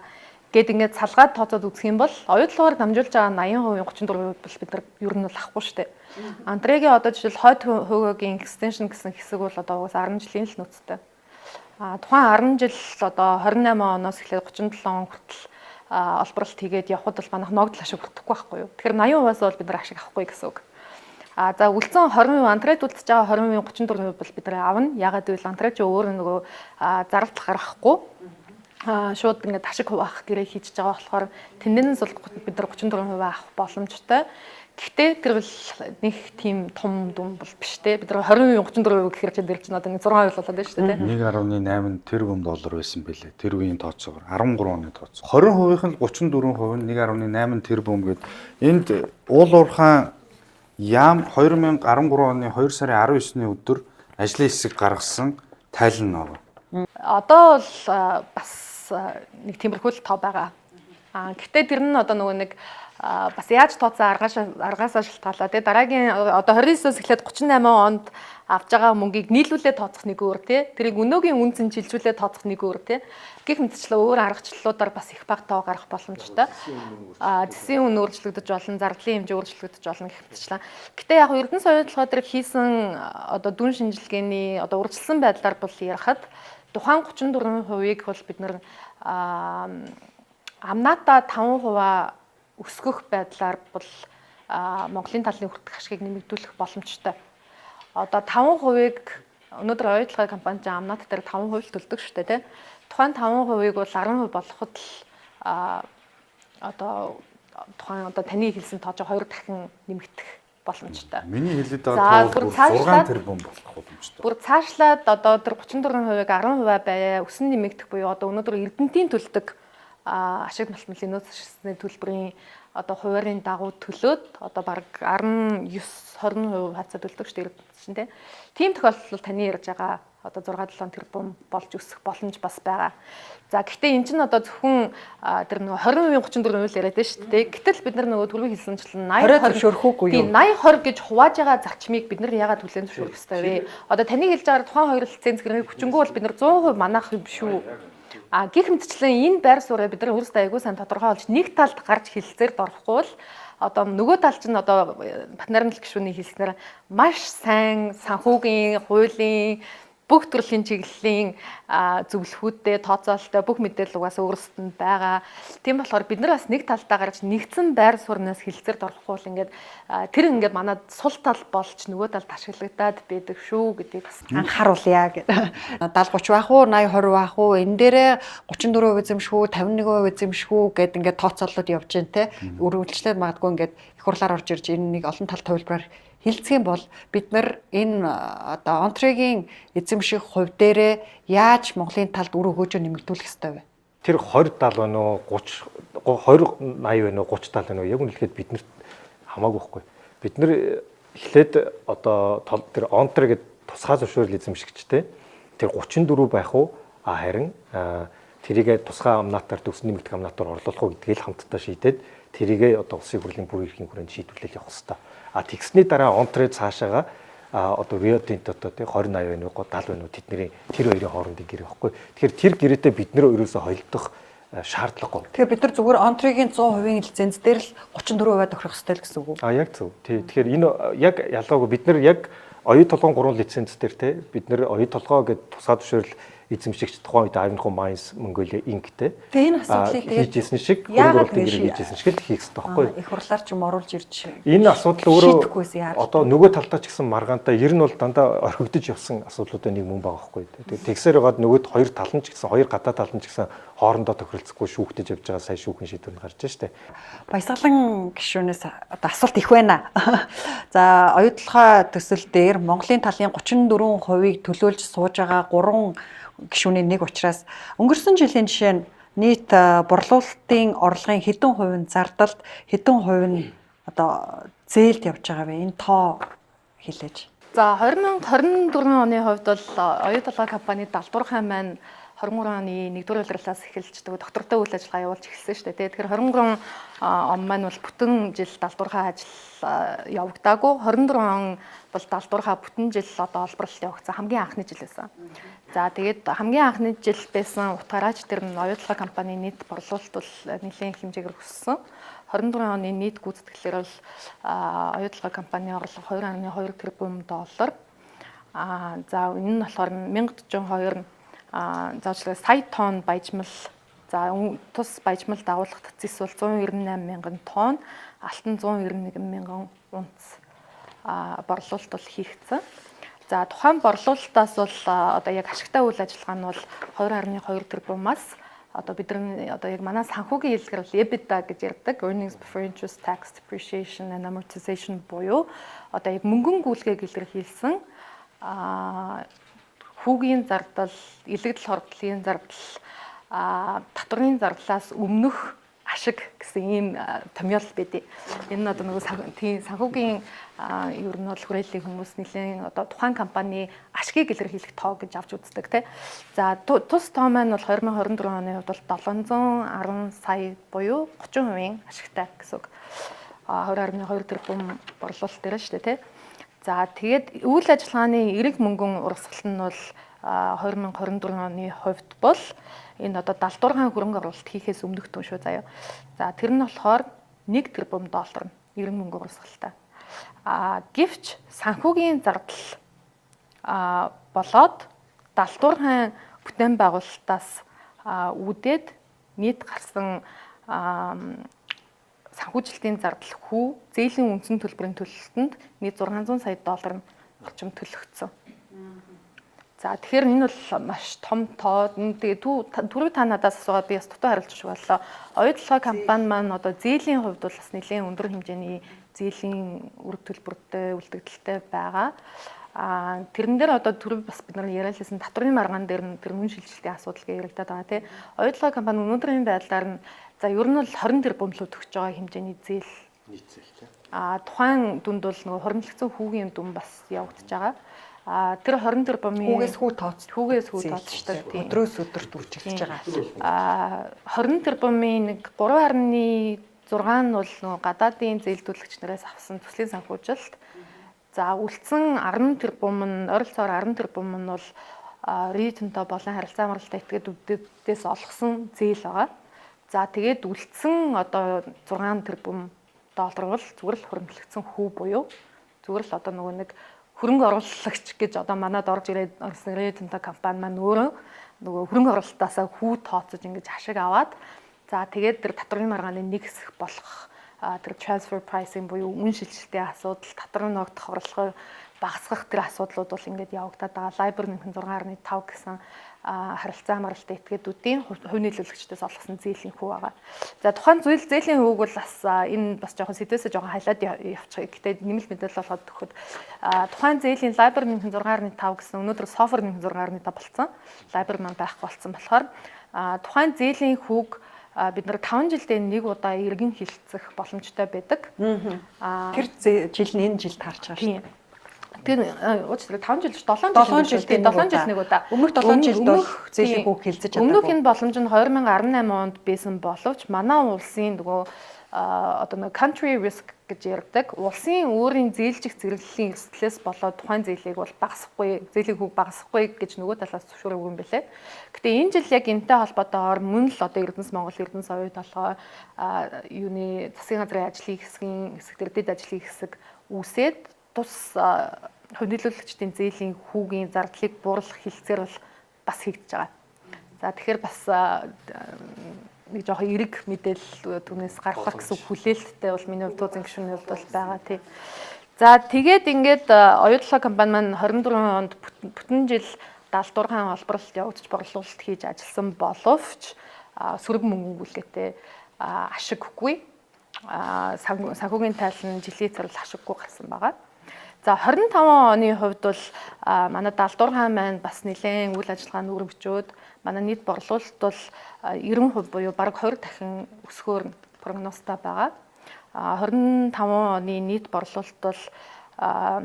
гэд ингээд салгаад тооцоод үзэх юм бол оюу толгоогоор дамжуулж байгаа 80%, 34% бол бид нар ер нь бол авахгүй шүү дээ. Антрегийн одоо жишээл хойд хөөгөөгийн extension гэсэн хэсэг бол одоо угсаа 10 жилийн л нөөцтэй. А тухайн 10 жил одоо 28 оноос эхлээд 37 он хүртэл олборлолт хийгээд явхад бол манайх ногдол ашиг хүртэхгүй байхгүй юу. Тэгэхээр 80%-аас бол бид нар ашиг авахгүй гэсэн үг. А за үлдсэн 20% антред үлдэж байгаа 20%, 34% бол бид нар авна. Ягаад гэвэл антред чи өөр нөгөө зардал гаргахгүй шууд ингээд ашиг хуваах гэрээ хийж байгаа болохоор тэндээс бол бид нар 34% авах боломжтой. Гэхдээ тэр бол нэг тийм том дүн бол биш те. Бид нар 20%, 34% гэхээр чи тэр чинь одоо нэг 6% болоод байна шүү дээ. 1.8 тэрбум доллар байсан бэлээ. Тэр үеийн тооцоогоор 13 оны тооцоо. 20%-ийнх нь 34% нь 1.8 тэрбум гэд энд уул уурхаан яам 2013 оны 2 сарын 19-ны өдөр ажлын хэсэг гаргасан тайлан байгаа. Одоо бол бас бас нэг тиймэрхүү л тоо байгаа. Гэхдээ тэр нь одоо нөгөө нэг бас яаж тооцсон аргаасаа шалтгаалаа тий, дараагийн одоо 29-өөс эхлээд 38 онд авж байгаа мөнгийг нийлүүлээд тооцох нэг өөр тий, тэрийг өнөөгийн үн цэн чилжүүлээд тооцох нэг өөр тий, гэх мэтчлэн өөр аргачлалуудаар бас их бага тоо гарах боломжтой. Зэсийн үн өөрчлөгдөж болно, зардлын хэмжээ өөрчлөгдөж болно гэх мэтчлэн. Гэтэ яг Эрдэнэс оюун толгой дээр хийсэн одоо дүн шинжилгээний одоо урьдчилсан байдлаар бол ярихад тухайн 34%-ийг бол бид нар амнаата 5% өсгөх байдлаар бол Монголын талын хүртэх ашгийг нэмэгдүүлэх боломжтой. Одоо 5%-ыг өнөөдөр оюун толгой компани чинь амнаат дээр 5% л төлдөг шүү дээ, тий. Тухайн 5%-ыг бол 10% болгоход л одоо тухайн одоо таны хэлсэн тоож 2 дахин нэмэгдэх боломжтой. Миний хэлээд байгаа тоо бол 6 тэрбум болох боломжтой. Бүр цаашлаад одоо тэр 34%-ыг 10% байя өсөн нэмэгдэх буюу одоо өнөөдөр Эрдэнтийн төлдөг ашиг налтлын нөөц ашигсны төлбөрийн одоо хуваарийн дагуу төлөөд одоо бараг 19 20% хацаа төлдөг шүү дээ чинь тий. Тийм тохиолдолд таны ярьж байгаа одоо 6 7 тэрбум болж өсөх боломж бас байгаа. За гэхдээ эн чинь одоо зөвхөн тэр нөгөө 20% 34% л яриад байна шүү дээ. Гэтэл бид нар нөгөө түрүү хэлсэнчлэн 80 20 зөвшөөрөхгүй юу? Тийм 80 20 гэж хувааж байгаа зарчмыг бид нар яагаад хүлээн зөвшөөрөх ёстой вэ? Одоо таны хэлж байгаа тухайн хоёр лиценз гэрээ хүчингү бол бид нар 100% манах юм шүү. Гэх мэтчлэн энэ байр сууриа бид нар өөрсдөө аягүй сайн тодорхой олж нэг талд гарч хэлцээрд орохгүй бол одоо нөгөө тал чинь одоо Батнармал гишүүний хэлснээр маш сайн санхүүгийн, хуулийн бүх төрлийн чиглэлийн зөвлөхүүдтэй, тооцоололтой бүх мэдээлэл угаасаа өөрсдөд нь байгаа. Тийм болохоор бид нар бас нэг талдаа гарч нэгдсэн байр сууриас хэлцээрд орохгүй бол ингээд тэр ингээд манай сул тал болж нөгөө талд ашиглагдаад байдаг шүү гэдгийг бас анхааруулъя гэдэг. 70 30 байх уу, 80 20 байх уу, энэ дээрээ 34% эзэмших үү, 51% эзэмших үү гэд ингээд тооцоололууд явж байна те. Үргэлжлээд магадгүй ингээд их хурлаар орж ирж энэ нэг олон талт хувилбараар хилцэх юм бол бид нар энэ одоо Онтрегийн эзэмших хувь дээрээ яаж Монголын талд үр өгөөжөө нэмэгдүүлэх ёстой вэ? Тэр 20 70 байна уу, 30 20 80 байна уу, 30 70 байна уу? Яг үнэхээр биднэрт хамаагүй байхгүй. Бид нар эхлээд одоо тэр Онтре гэдэг тусгай зөвшөөрөл эзэмшигчтэй тэр 34 байх уу? Харин тэрийгэ тусгай амнаатаар төгс нэмэгдэх амнаатаар орлуулах уу гэдгийг л хамтдаа шийдээд тэрийгэ одоо улсын хурлын бүр эрхийн хүрээнд шийдвэрлэл явах ёстой. Тэгсний дараа Онтре цаашаага одоо Рио Тинто тий 20 80 байна уу 70 байна уу тэдний тэр хоёрын хоорондын гэрээ байхгүй. Тэгэхээр тэр гэрээтэй бид нэр ерөөсөө холилдох шаардлагагүй. Тэгэхээр бид нар зүгээр Онтрегийн 100% лиценз дээр л 34% тохирох ёстой л гэсэн үг үү? Яг зөв. Тий. Тэгэхээр энэ яг ялгаагүй бид нар яг оюун толгойн 3 лиценз дээр тий бид нар оюун толгой гэд тусгай зөвшөөрөл эзэмшигч тухайн үед Ivanhoe Mines Mongolia Inc-тэй. Тэгээ энэ асуудлыг тэгээд хийжсэн шиг хөрөнгө оруулалтын гэрээ хийжсэн шиг л хийх ёстой байхгүй. Их хурлаар ч юм оруулж ирж энэ асуудал өөрөө одоо нөгөө талдаа ч гэсэн маргаантай ер нь бол дандаа орхигдож явсан асуудлуудын нэг мөн байгаа байхгүй. Тэгээд тэгсээр байгаад нөгөөд хоёр тал нь ч гэсэн хоёр гадаа тал нь ч гэсэн хоорондоо тохиролцохгүй шүүхтэж явж байгаа сая шүүхэн шийдвэр нь гарч штэ. Баясгалан гишүүнээс одоо асуулт их байна. За оюун толгой төсөл дээр Монголын талын 34%-ийг төлөөлж сууж байгаа 3 гишүүний нэг учраас өнгөрсөн жилийн жишээ нь нийт борлуулалтын орлогын хэдэн хувь нь зардалд, хэдэн хувь нь одоо зээлд явж байгаа вэ? Энэ тоо хэлээж. За 2024 оны хувьд бол оюун толгой компани Далдуурхай маань 23 оны 1-р улирлаас эхэлж доктортой үйл ажиллагаа явуулж эхэлсэн шүү дээ. Тэгэхээр 23 он маань бол бүтэн жил Далдуурхай ажил явагдаагүй. 24 он бол Далдуурхай бүтэн жил одоо олборлолт явагдсан хамгийн анхны жил байсан. За тэгээд хамгийн анхны жил байсан утгаараач тэр нь оюун толгой компани нийт борлуулалт бол нэлээд хэмжээгээр өссөн. 24 оны нийт гүйцэтгэлээр бол оюун толгой компани орлого 2.2 тэрбум доллар. За энэ нь болохоор 1042 заавчлаа сая тонн баяжмал, за тус баяжмал дагуулах цэс бол 198 мянган тонн, алтан 191 мянган унц борлуулалт бол хийгдсэн. За тухайн борлуулалтаас бол одоо яг ашигтай үйл ажиллагаа нь бол 2.2 тэрбумаас одоо бидний одоо яг манай санхүүгийн хэллэгээр бол EBITDA гэж ярьдаг, earnings before interest, tax, depreciation and amortization буюу одоо яг мөнгөн гүйлгээг илэрхийлсэн хүүгийн зардал, илэгдэл хордлын зардал, татварын зардлаас өмнөх ашиг гэсэн ийм томьёол байдیں۔ Энэ нь одоо нөгөө тийм санхүүгийн ер нь бол хүрээллийн хүмүүс нэлээд одоо тухайн компани ашгийг илэрхийлэх тоо гэж авч үздэг те. За, тус тоо маань бол 2024 оны хувьд бол 710 сая буюу 30% ашигтай гэсэн үг. 20.2 тэрбум борлуулалт дээр шүү дээ те. За, тэгээд үйл ажиллагааны эрэг мөнгөн урсгал нь бол 2024 оны хувьд бол энэ одоо 76 хөрөнгө оруулалт хийхээс өмнөх түн шүү заяа. За, тэр нь болохоор 1 тэрбум доллар эрэг мөнгө урсгалтай. Гэвч санхүүгийн зардал болоод 76 бүтээн байгуулалтаас үүдээд нийт гарсан санхүүжилтийн зардал хүү зээлийн үндсэн төлбөрийн төлөлтөнд нийт 600 сая доллар орчим төлөгдсөн. За, тэгэхээр энэ бол маш том тоо. Тэгээ түрүү та надаас асуугаад би бас дутуу хариулчих шиг боллоо. Оюу толгой компани маань одоо зээлийн хувьд бол бас нэлээд өндөр хэмжээний зээлийн үр төлбөртэй үлдэгдэлтэй байгаа. Тэрэн дээр одоо түрүү бас бид нар яриалсан татврын маргаан дээр нь тэр үн шилжилтийн асуудал гэж яригадаад байгаа тий. Оюу толгой компани өнөөдрийн байдлаар нь за ер нь бол 20 тэрбум руу төгсөж байгаа хэмжээний зээл. Нийт зээл тий. Тухайн дүнд бол нөгөө хоримтлагдсан хүүгийн дүн бас явагдаж байгаа. Тэр 20 тэрбумын хүүгээс хүү тооц хүүгээс хүү тооцдог тийм. Өдрөөс өдөрт үржигдэж байгаа. 20 тэрбумын нэг 3.6 нь бол нөгөө гадаадын зээлдүүлэгч нараас авсан төслийн санхүүжилт. За, үлдсэн 10 тэрбум нь, ойролцоогоор 10 тэрбум нь бол Rio Tinto болон харилцаа амралтай этгээдүүдээс олгосон зээл байгаа. За, тэгээд үлдсэн одоо 6 тэрбум доллар бол зүгээр л хуримтлагдсан хүү буюу зүгээр л одоо нөгөө нэг хөрөнгө оруулагч гэж одоо манад орж ирээд орсон Rio Tinto компани маань өөрөө нөгөө хөрөнгө оруулалтаасаа хүү тооцож ингэж ашиг аваад, за тэгээд тэр татврын маргааны нэг хэсэг болох тэр transfer pricing буюу үн шилжилтийн асуудал, татврын ногдох орлогоо багасгах тэр асуудлууд бол ингээд явагдаад байгаа. LIBOR нэмэх 6.5 гэсэн харилцаа хамааралтай этгээдүүдийн хувь нийлүүлэгчдээс олгосон зээлийн хүү байгаа. За, тухайн зүйл зээлийн хүүг бол бас энэ бас жоохон сэдвээсээ жоохон халиад явчих. Гэтэ нэмэлт мэдээлэл болгоод өгөхөд тухайн зээлийн LIBOR нэмэх 6.5 гэсэн өнөөдөр SOFR нэмэх 6.5 болсон. LIBOR маань байхгүй болсон болохоор тухайн зээлийн хүүг бид нар 5 жилдээ нэг удаа эргэн хилцэх боломжтой байдаг. Тэр жил нь энэ жилд харж байгаа шүү дээ. Тэр уучлаарай, 5 жил 7 жил 7 жилд 7 жил нэг удаа. Өмнөх 7 жилд бол зээлийн хүүг хилцэж чадаагүй. Өмнөх энэ боломж нь 2018 онд байсан боловч манай улсын нөгөө одоо нэг country risk гэж ярьдаг. Улсын өөрийн зээлжих зэрэглэлийн эрсдлээс болоод тухайн зээлийг бол багасгахгүй, зээлийн хүүг багасгахгүй гэж нөгөө талаас зөвшөөрөөгүй юм бэлээ. Гэтэ энэ жил яг энэтэй холбоотойгоор мөн л одоо Эрдэнэс Монгол, Эрдэнэс оюу толгой юуны засгийн газрын ажлын хэсгийн хэсэг дээр дэд ажлын хэсэг үүсээд тус хувь нийлүүлэгчдийн зээлийн хүүгийн зардлыг бууруулах хэлцээр бол бас хийгдэж байгаа. За, тэгэхээр бас нэг жоохон эерэг мэдээлэл түүнээс гарах гэсэн хүлээлттэй бол миний хувьд туузын гишүүний хувьд бол байгаа тий. За, тэгээд ингээд оюу толгой компани маань 24 онд бүтэн жил 76 олборлолт явагдаж борлуулалт хийж ажилласан боловч сөрөг мөнгө гүйлгээтэй ашиггүй, санхүүгийн тайлан жилийн царил ашиггүй гарсан байгаа. За, 25 оны хувьд бол манай 76 маань бас нэлээд үйл ажиллагаа нь өргөжөөд манай нийт борлуулалт бол 90% буюу бараг 20 дахин өсгөөр прогнозтой байгаа. 25 оны нийт борлуулалт бол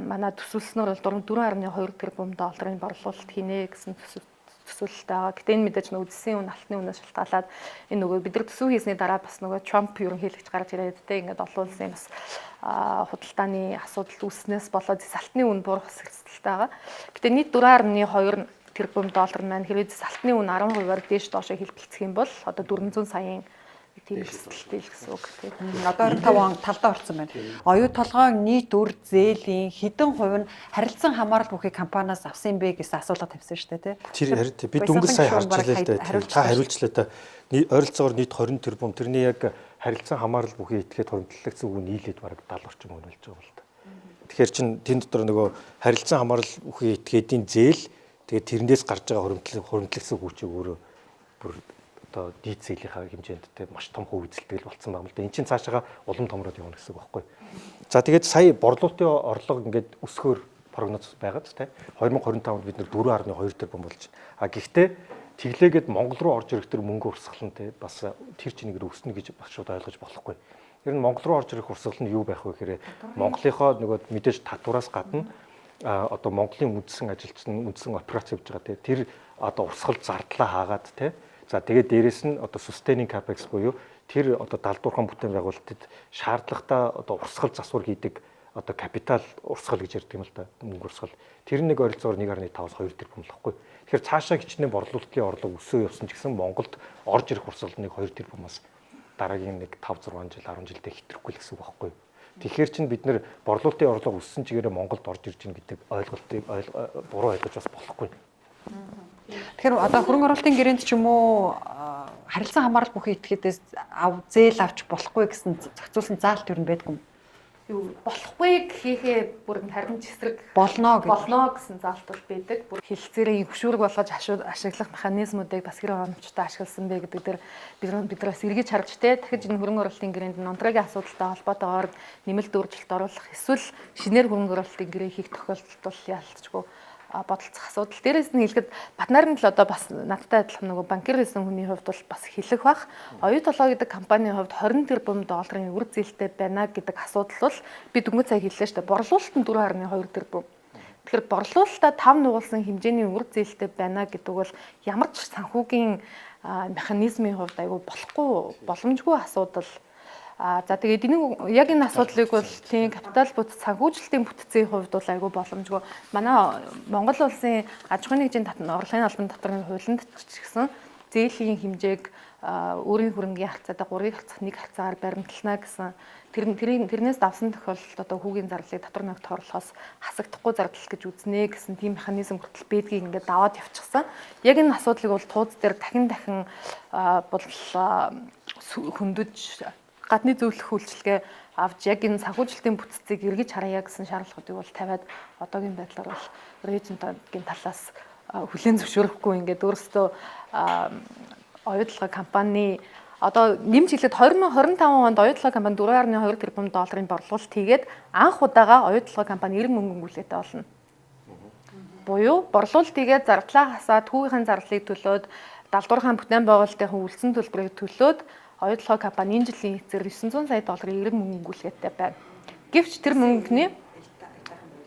манай төсөөлснөөр бол 4.2 тэрбум долларын борлуулалт хийнэ гэсэн төсөөлөлтэй байгаа. Гэтэ энэ мэдээж нөгөө зэсийн үн, алтны үнээс шалтгаалаад энэ нөгөө бид нар төсөв хийсний дараа бас нөгөө Трамп ерөнхийлөгч гарч ирээд те ингээд олон улсын бас худалдааны асуудал үүснээс болоод зэс алтны үн буурах эрсдэлтэй байгаа. Гэтэ нийт 4.2 тэрбум доллар маань хэрвээ зэс алтны үн 10%-аар дээш доошоо хэлбэлцэх юм бол одоо 400 саяын тийм эрсдэлтэй л гэсэн үг тийм. Одоо 25 он талдаа орсон байна. Оюу толгойн нийт үр зээлийн хэдэн хувь нь харилцан хамаарал бүхий компаниас авсан юм бэ гэсэн асуулга тавьсан шүү дээ тий. Тэр харин би дөнгөж сая харж илээ л дээ. Та хариулчлаа та. Ойролцоогоор нийт 20 тэрбум тэрний яг харилцан хамаарал бүхий этгээд хуримтлагдсан үг нийлээд бараг 70 орчим хүн болж байгаа бол та. Тэгэхээр чин тэн дотор нөгөө харилцан хамаарал бүхий этгээдийн зээл, тэгээд тэрнээс гарч байгаа хуримтлагдсан хүчийг өөрөө бүр одоо дид зээлийнхаа хэмжээнд те маш том хувь эзэлдэг л болцсон байна л да. Эн чинь цаашаага улам томроод явна гэсэн үг байхгүй. За, тэгээд сая борлуулалтын орлого ингээд өсгөөр прогноз байгаа ч те 2025 онд бид нэр 4.2 тэрбум болж байна. А гэхдээ Тэглээгээд Монгол руу орж ирэх тэр мөнгө урсгал нь те бас тэр чингээр өснө гэж бас шууд ойлгож болохгүй. Тэр нь Монгол руу орж ирэх урсгал нь юу байх вэ гэхээр Монголынхоо нөгөө мэдээж татвараас гадна одоо Монголын үндсэн ажилчсан, үндсэн операц явж байгаа те тэр одоо урсгал зардлаа хаагаад те. За тэгээд дээрэс нь одоо sustaining capex буюу тэр одоо далдуурхан бүтээн байгуулалтад шаардлагатай одоо урсгал засвар хийдэг одоо капитал урсгал гэж ярьдаг юм л да, мөнгө урсгал. Тэр нэг ойролцоогоор 1.5-аас 2 тэрбум л баггүй. Тэгэхээр цаашаа хичнээн борлуулалтын орлого өсөө явсан ч гэсэн Монголд орж ирэх урсгал нэг 2 тэрбумаас дараагийн нэг 5 6 жил 10 жилдээ хэтрэхгүй л гэсэн үг байхгүй. Тэгэхээр чин бид нэр борлуулалтын орлого өссөн чигээрээ Монголд орж ирж гин гэдэг ойлголтыг буруу ойлгож бас болохгүй. Тэгэхээр одоо хөрөнгө оруулалтын гэрээнд ч юм уу харилцан хамаарал бүхий этгээдээс зээл авч болохгүй гэсэн зохицуулсан заалт юу байдгүй юм? Юу болохгүй гэхээ бүр харин ч эсрэг болно гэж болно гэсэн заалт бол байдаг. Бүр хэлцээрээ хөшүүрэг болгож ашиглах механизмуудыг бас хэрэг оновчтой ашигласан бэ гэдэг дээр бид нар бас эргэж харж те дахиж энэ хөрөнгө оруулалтын гэрээнд нонтрогийн асуудалтай холбоотойгоор нэмэлт өөрчлөлт оруулах эсвэл шинээр хөрөнгө оруулалтын гэрээ хийх тохиолдолд бол яалтчгүй бодолцох асуудал. Дээрээс нь хэлэхэд Батнарын л одоо бас надтай адилхан нөгөө банкир гэсэн хүний хувьд бол бас хэлэх бах. Оюу толгой гэдэг компанийн хувьд 20 тэрбум долларын үр зээлтэй байна гэдэг асуудал бол би дөнгөж сая хэллээ шүү дээ. Борлуулалт нь 4.2 тэрбум. Тэгэхээр борлуулалтаа 5 нугуулсан хэмжээний үр зээлтэй байна гэдэг бол ямар ч санхүүгийн механизмын хувьд айгүй болохгүй боломжгүй асуудал. За тэгээд энэ яг энэ асуудлыг бол тийм капитал бүтц санхүүжилтийн бүтцийн хувьд бол айгүй боломжгүй. Манай Монгол улсын аж ахуйн нэгжийн орлогын албан татварын хуулинд ч гэсэн зээлийн хэмжээг өөрийн хөрөнгийн харьцаатай 3-ыг харьцах 1 харьцаагаар баримтлана гэсэн тэрнээс давсан тохиолдолд одоо хүүгийн зарлалыг татвар ногт орлохоос хасагдахгүй зардал гэж үзнэ гэсэн тийм механизм хүртэл байдгийг ингээд даваад явчихсан. Яг энэ асуудлыг бол тууз дээр дахин дахин бол хөндөж гадны зөвлөх үйлчилгээ авч яг энэ санхүүжилтийн бүтцийг эргэж харъя гэсэн шаардлагуудыг бол тавиад одоогийн байдлаар бол регентгийн талаас хүлээн зөвшөөрөхгүй ингээд өөрсдөө оюутлага компани одоо нэмж хэлээд 2025 онд оюутлага компани 4.2 тэрбум долларын борлуулалт хийгээд анх удаага оюутлага компани 90 мөнгөн гүйлгээтэй болно. Буюу борлуулалт хийгээд зардлаа хасаад түүхийн зардлыг төлөөд далдуурхаан бүтээн байгуулалтын үлдсэн төлбөрийг төлөөд оюутлогоо компани энэ жилийн эцээр 900 сая долларын 90 мөнгөн гүйлгээтэй байна. Гэвч тэр мөнгөний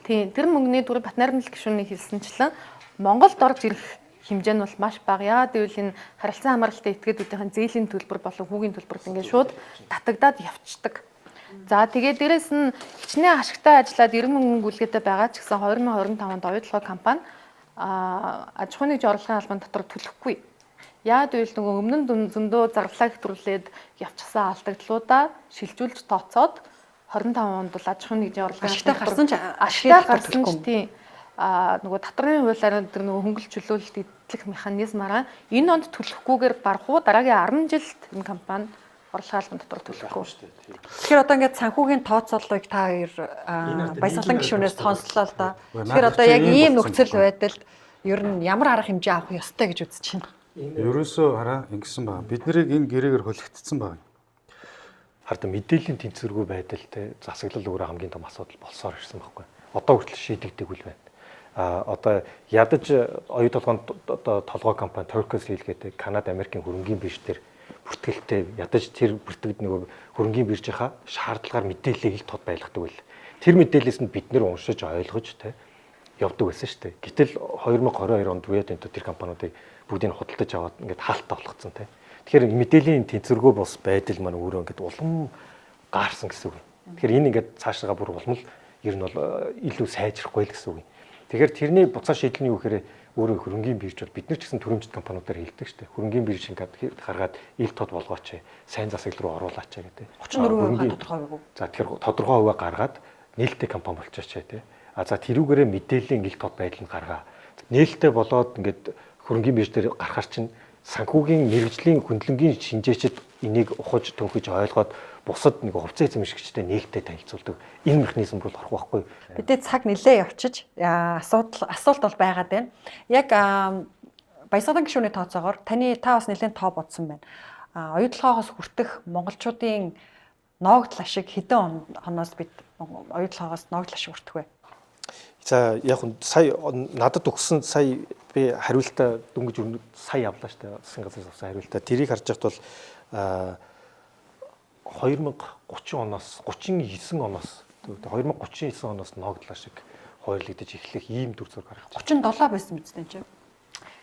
тэр мөнгөний түр Батнайрмал гишүүний хэлсэнчлэн Монголд орж ирэх хэмжээ нь бол маш бага. Яагаад гэвэл энэ харилцан хамааралтай этгээдүүдийн зээлийн төлбөр болон хүүгийн төлбөрт ингээд шууд татагдаад явцдаг. За тэгээд дээрэс нь хичнээн ашигтай ажиллаад 90 мөнгөн гүйлгээтэй байгаа ч гэсэн 2025 онд оюутлогоо компани аж ахуйн нэгжийн орлогын албан дотор төлөхгүй. Яагаад гэвэл нөгөө өмнө нь зөндөө зарлалаа хэтрүүлээд явчихсан алдагдлуудаа шилжүүлж тооцоод 25 онд бол аж ахуйн нэгжийн орлогын ашигтай гарсан ч ашигтай гарсан ч тийм нөгөө татварын хуулиар тэр нөгөө хөнгөлт чөлөөлөлт эдлэх механизмаараа энэ онд төлөхгүйгээр барах уу дараагийн 10 жилд энэ компани орлогын албан дотор төлөхгүй шүү дээ. Тэгэхээр одоо ингээд санхүүгийн тооцооллыг та хоёр Баясгалан гишүүнээс сонслоо л да. Тэгэхээр одоо яг ийм нөхцөл байдалд ер нь ямар арга хэмжээ авах ёстой гэж үзэж байна? Ерөөсөө хараа ингэсэн байгаа. Бид нарыг энэ гэрээгээр холигдсон байгаа. Харин мэдээллийн тэнцвэргүй байдал те засаглал өөрөө хамгийн том асуудал болсоор ирсэн байхгүй. Одоо хүртэл шийдэгдээгүй л байна. Одоо ядаж оюу толгойн одоо толгой компани Turkish Steel гэдэг Канада, Америкийн хөрөнгийн бирж дээр бүртгэлтэй ядаж тэр бүртгэд нөгөө хөрөнгийн биржийнхаа шаардлагаар мэдээллийг ил тод байлгадаг байл. Тэр мэдээлэлээс нь бид нэр уншиж ойлгож те явдаг байсан шүү дээ. Гэтэл 2022 онд Rio Tinto тэр компаниудыг бүгдийг худалдаж аваад ингээд хаалттай болгоцсон те. Тэгэхээр мэдээллийн тэнцвэргүй бус байдал маань өөрөө ингээд улам гаарсан гэсэн үг. Тэгэхээр энэ ингээд цаашаа бүр улам л ер нь бол илүү сайжрахгүй л гэсэн үг. Тэгэхээр тэрний буцаа шийдэл нь юу гэхээр өөрөө хөрөнгийн бирж бол бид нар ч гэсэн төрөмжид компаниудаар хэлдэг шүү дээ. Хөрөнгийн бирж ингээд гаргаад ил тод болгооч, сайн засаглал руу оруулаач гэдэг. 34% тодорхой хувь. За тэгэхээр тодорхой хувиа гаргаад нээлттэй компани болчихооч тий. А за тэрүүгээрээ мэдээллийн ил тод байдал нь гаргаа. Нээлттэй болоод ингээд хөрөнгийн бирж дээр гарахаар чинь санхүүгийн мэрэгжлийн хөндлөнгийн шинжээчд энийг ухаж төнхөж ойлгоод бусад нэг хувьцаа эзэмшигчтэй нээлттэй танилцуулдаг энэ механизм руу орох байхгүй. Бидний цаг нэлээ явчиж асуулт бол байгаад байна. Яг Баясгалан гишүүний тооцоогоор та бас нэлээд тоо бодсон байна. Оюутлогоос хүртэх монголчуудын ноогдол ашиг хэдэн оноос бид оюутлогоос ноогдол ашиг хүртэх вэ? За яг сая надад өгсөн сая Би хариултаа дөнгөж өрнө сая авлаа шүү дээ. Засгийн газраас авсан хариултаа. Тэрийг харж байхад бол 2030 оноос 39 оноос 2039 оноос ногдлаа шиг хойрлогдож эхлэх ийм дүр зураг гаргаж байна. 37 байсан мэт тийм чи.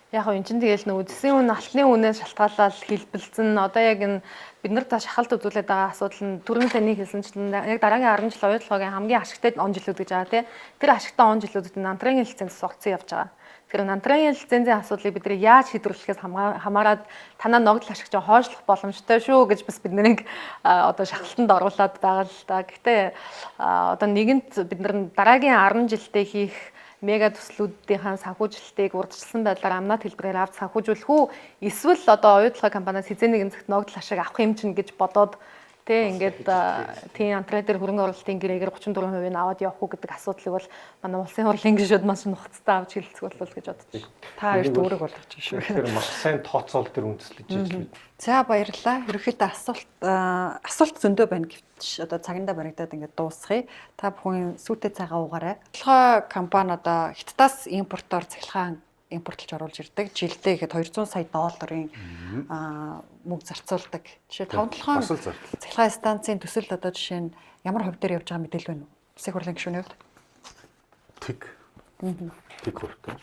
Яг хөө эн чинь тэгэл нөгөө зэсийн үн алтны үнээс шалтгаалаад хэлбэлзэн одоо яг энэ бид нар та шахалт үзүүлээд байгаа асуудал нь түрүүн таны хэлсэнчлэн яг дараагийн 10 жил оюутлогын хамгийн ашигтай он жилүүд гэж байгаа тий. Тэр ашигтай он жилүүдэд нантрын лиценз сурцсан явж байгаа. Тэгэхээр нантрын лицензийн асуудлыг бид нар яаж шийдвэрлэхээс хамаарат танаа ногдол ашигч хойшлох боломжтой шүү гэж бас бид нарыг одоо шахалтанд оруулаад байгаа л да. Гэхдээ одоо нэгэнт бид нар дараагийн 10 жилдээ хийх мега төслүүдийнхаа санхүүжилтийг урьдчилсан байдлаар амнаа төлбөрөөр авч санхүүжүүлэх үү эсвэл одоо оюутлогын компаниас хэзээ нэгэн цагт ногдол ашиг авах юм чинь гэж бодоод Тэ ингээд тийм антраа дээр хөрөнгө оруулалтын гэрээгээр 34% нь аваад явах уу гэдэг асуудлыг бол манай улсын хурлын гишүүд маш нухацтай авч хэлэлцэх болов гэж бодож байна. Та хоёрт үүрэг болгож байна шүү. Тэгэхээр маш сайн тооцоол дээр үндэслэж ижил. За баярлалаа. Ерөнхийдөө асуулт зөндөө байна гэвч одоо цагандаа баригдаад ингээд дуусгая. Та бүхэн сүйтэй цагаа уугаарай. Толгой компани одоо Хятадаас импортоор цахилгаан импортлж оруулж ирдэг. Жилдээ ихэд 200 сая долларын мөнгө зарцуулдаг. Жишээ 5 7 цахилгаан станцын төсөл одоо жишээ нь ямар хувь дээр явж байгаа мэдээлэл байна уу? Улсын хурлын гишүүний хувьд? Тэг. Тэг хувьтай.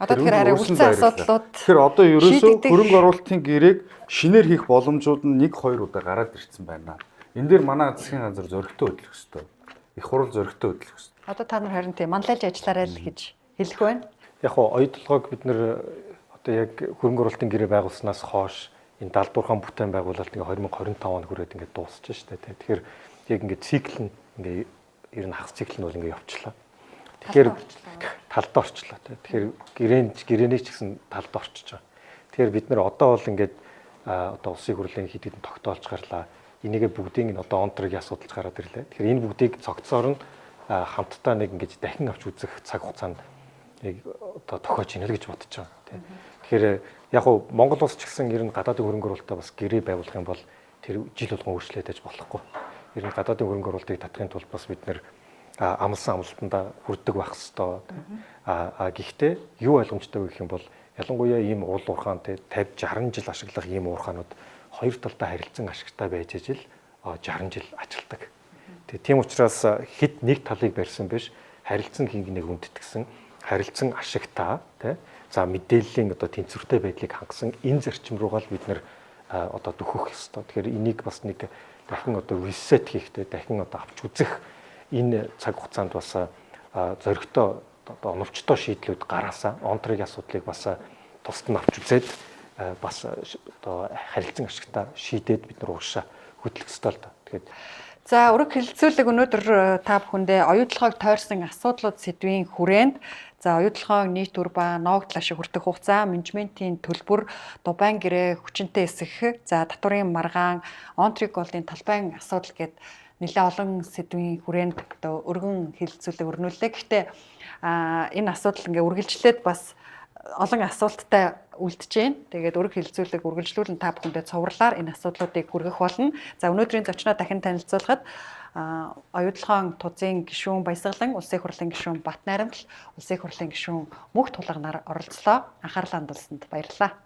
Одоо тэгэхээр арай үлдсэн асуудлууд. Тэгэхээр одоо ерөөсөө хөрөнгө оруулалтын гэрээг шинээр хийх боломжууд нь 1 2 удаа гараад ирсэн байна. Энэ дээр манай засгийн газар зоригтой хөдлөх ёстой. Их хурл зоригтой хөдлөх ёстой. Одоо та нар харин тийм манлайлж ажиллаарай л гэж хэлэх байна. Яг хоо оюутлогыг бид нэр одоо яг хөрөнгө оруулалтын гэрээ байгуулснаас хойш энэ 70 дуурхаан бүтээн байгуулалт ингээ 2025 он хүрээд ингээ дуусч штэ тий. Тэгэхээр яг ингээ цикл нь ингээ ер нь хагас цикл нь бол ингээ явчлаа. Тэгэхээр талдаа орчлоо тий. Тэгэхээр гэрээний ч гэсэн талдаа орчиж байгаа. Тэгэхээр бид нар одоо бол ингээд одоо улсын хурлын хэд хэдэн тогтоолж гарлаа. Энийгээ бүгдийг нь одоо онтрогийн асуудалж гараад ирлээ. Тэгэхээр энэ бүгдийг цогцоор нь хамтдаа нэг ингэж дахин авч үзэх цаг хугацаанд яг одоо тохиож ийнэ л гэж бодож байгаа тийм. Тэгэхээр яг уу Монгол улс ч гэсэн ер нь гадаадын хөрөнгө оруулалтаа бас гэрээ байгуулах юм бол тэр жил болгон өөрчлөлт аж болохгүй. Ер нь гадаадын хөрөнгө оруулалтыг татахын тулд бас бид нэр амлсан амлалтандаа хүрдэг байх ёстой. Гэхдээ юу ойлгомжтой вэ гэх юм бол ялангуяа ийм уул уурхаан те 50 60 жил ашиглах ийм уурхаанууд хоёр талдаа харилцан ашигтай байж ижил 60 жил ажилтдаг. Тэгээ тийм учраас хэд нэг талыг барьсан биш харилцан хинг нэг хүндэтгсэн харилцан ашигтай тий за мэдээллийн одоо тэнцвэртэй байдлыг хангасан энэ зарчим руугаа л бид нэр одоо дөхөх ёстой. Тэгэхээр энийг бас нэг дахин одоо ресет хийхтэй дахин одоо авч үзэх энэ цаг хугацаанд бас зоригтой одоо оновчтой шийдлүүд гараасаа онтрыг асуудлыг бас тусад нь авч үзээд бас одоо харилцан ашигтай шийдээд бид нар урагшаа хөтлөх ёстой л доо. Тэгэхээр за өрөг хэлэлцүүлэг өнөөдөр та бүхэндээ оюутлогыг тойрсон асуудлууд сэдвийн хүрээнд за оюутлогын нийт үр ба ногдол ашиг хүртэх хугацаа, менежментийн төлбөр, Дубайн гэрээ, хүчинтэй эсэх, за татварын маргаан, Онтрик голын талбайн асуудал гээд нэлээд олон сэдвийн хүрээнд одоо өргөн хэлэлцүүлэг өрнүүллээ. Гэхдээ энэ асуудал ингээ үргэлжлээд бас олон асуулттай үлдэж байна. Тэгээд өрг хэлэлцүүлэг үргэлжлүүлэн та бүхэндээ цувралаар энэ асуудлуудыг хүргэх болно. За өнөөдрийн зочноо дахин танилцуулахад оюутлогын тузын гишүүн Баясгалан, Улсын хурлын гишүүн Бат Найрамдал, Улсын хурлын гишүүн Мөнх Тулганаар оролцлоо. Анхаарлаа хандуулсанд баярлалаа.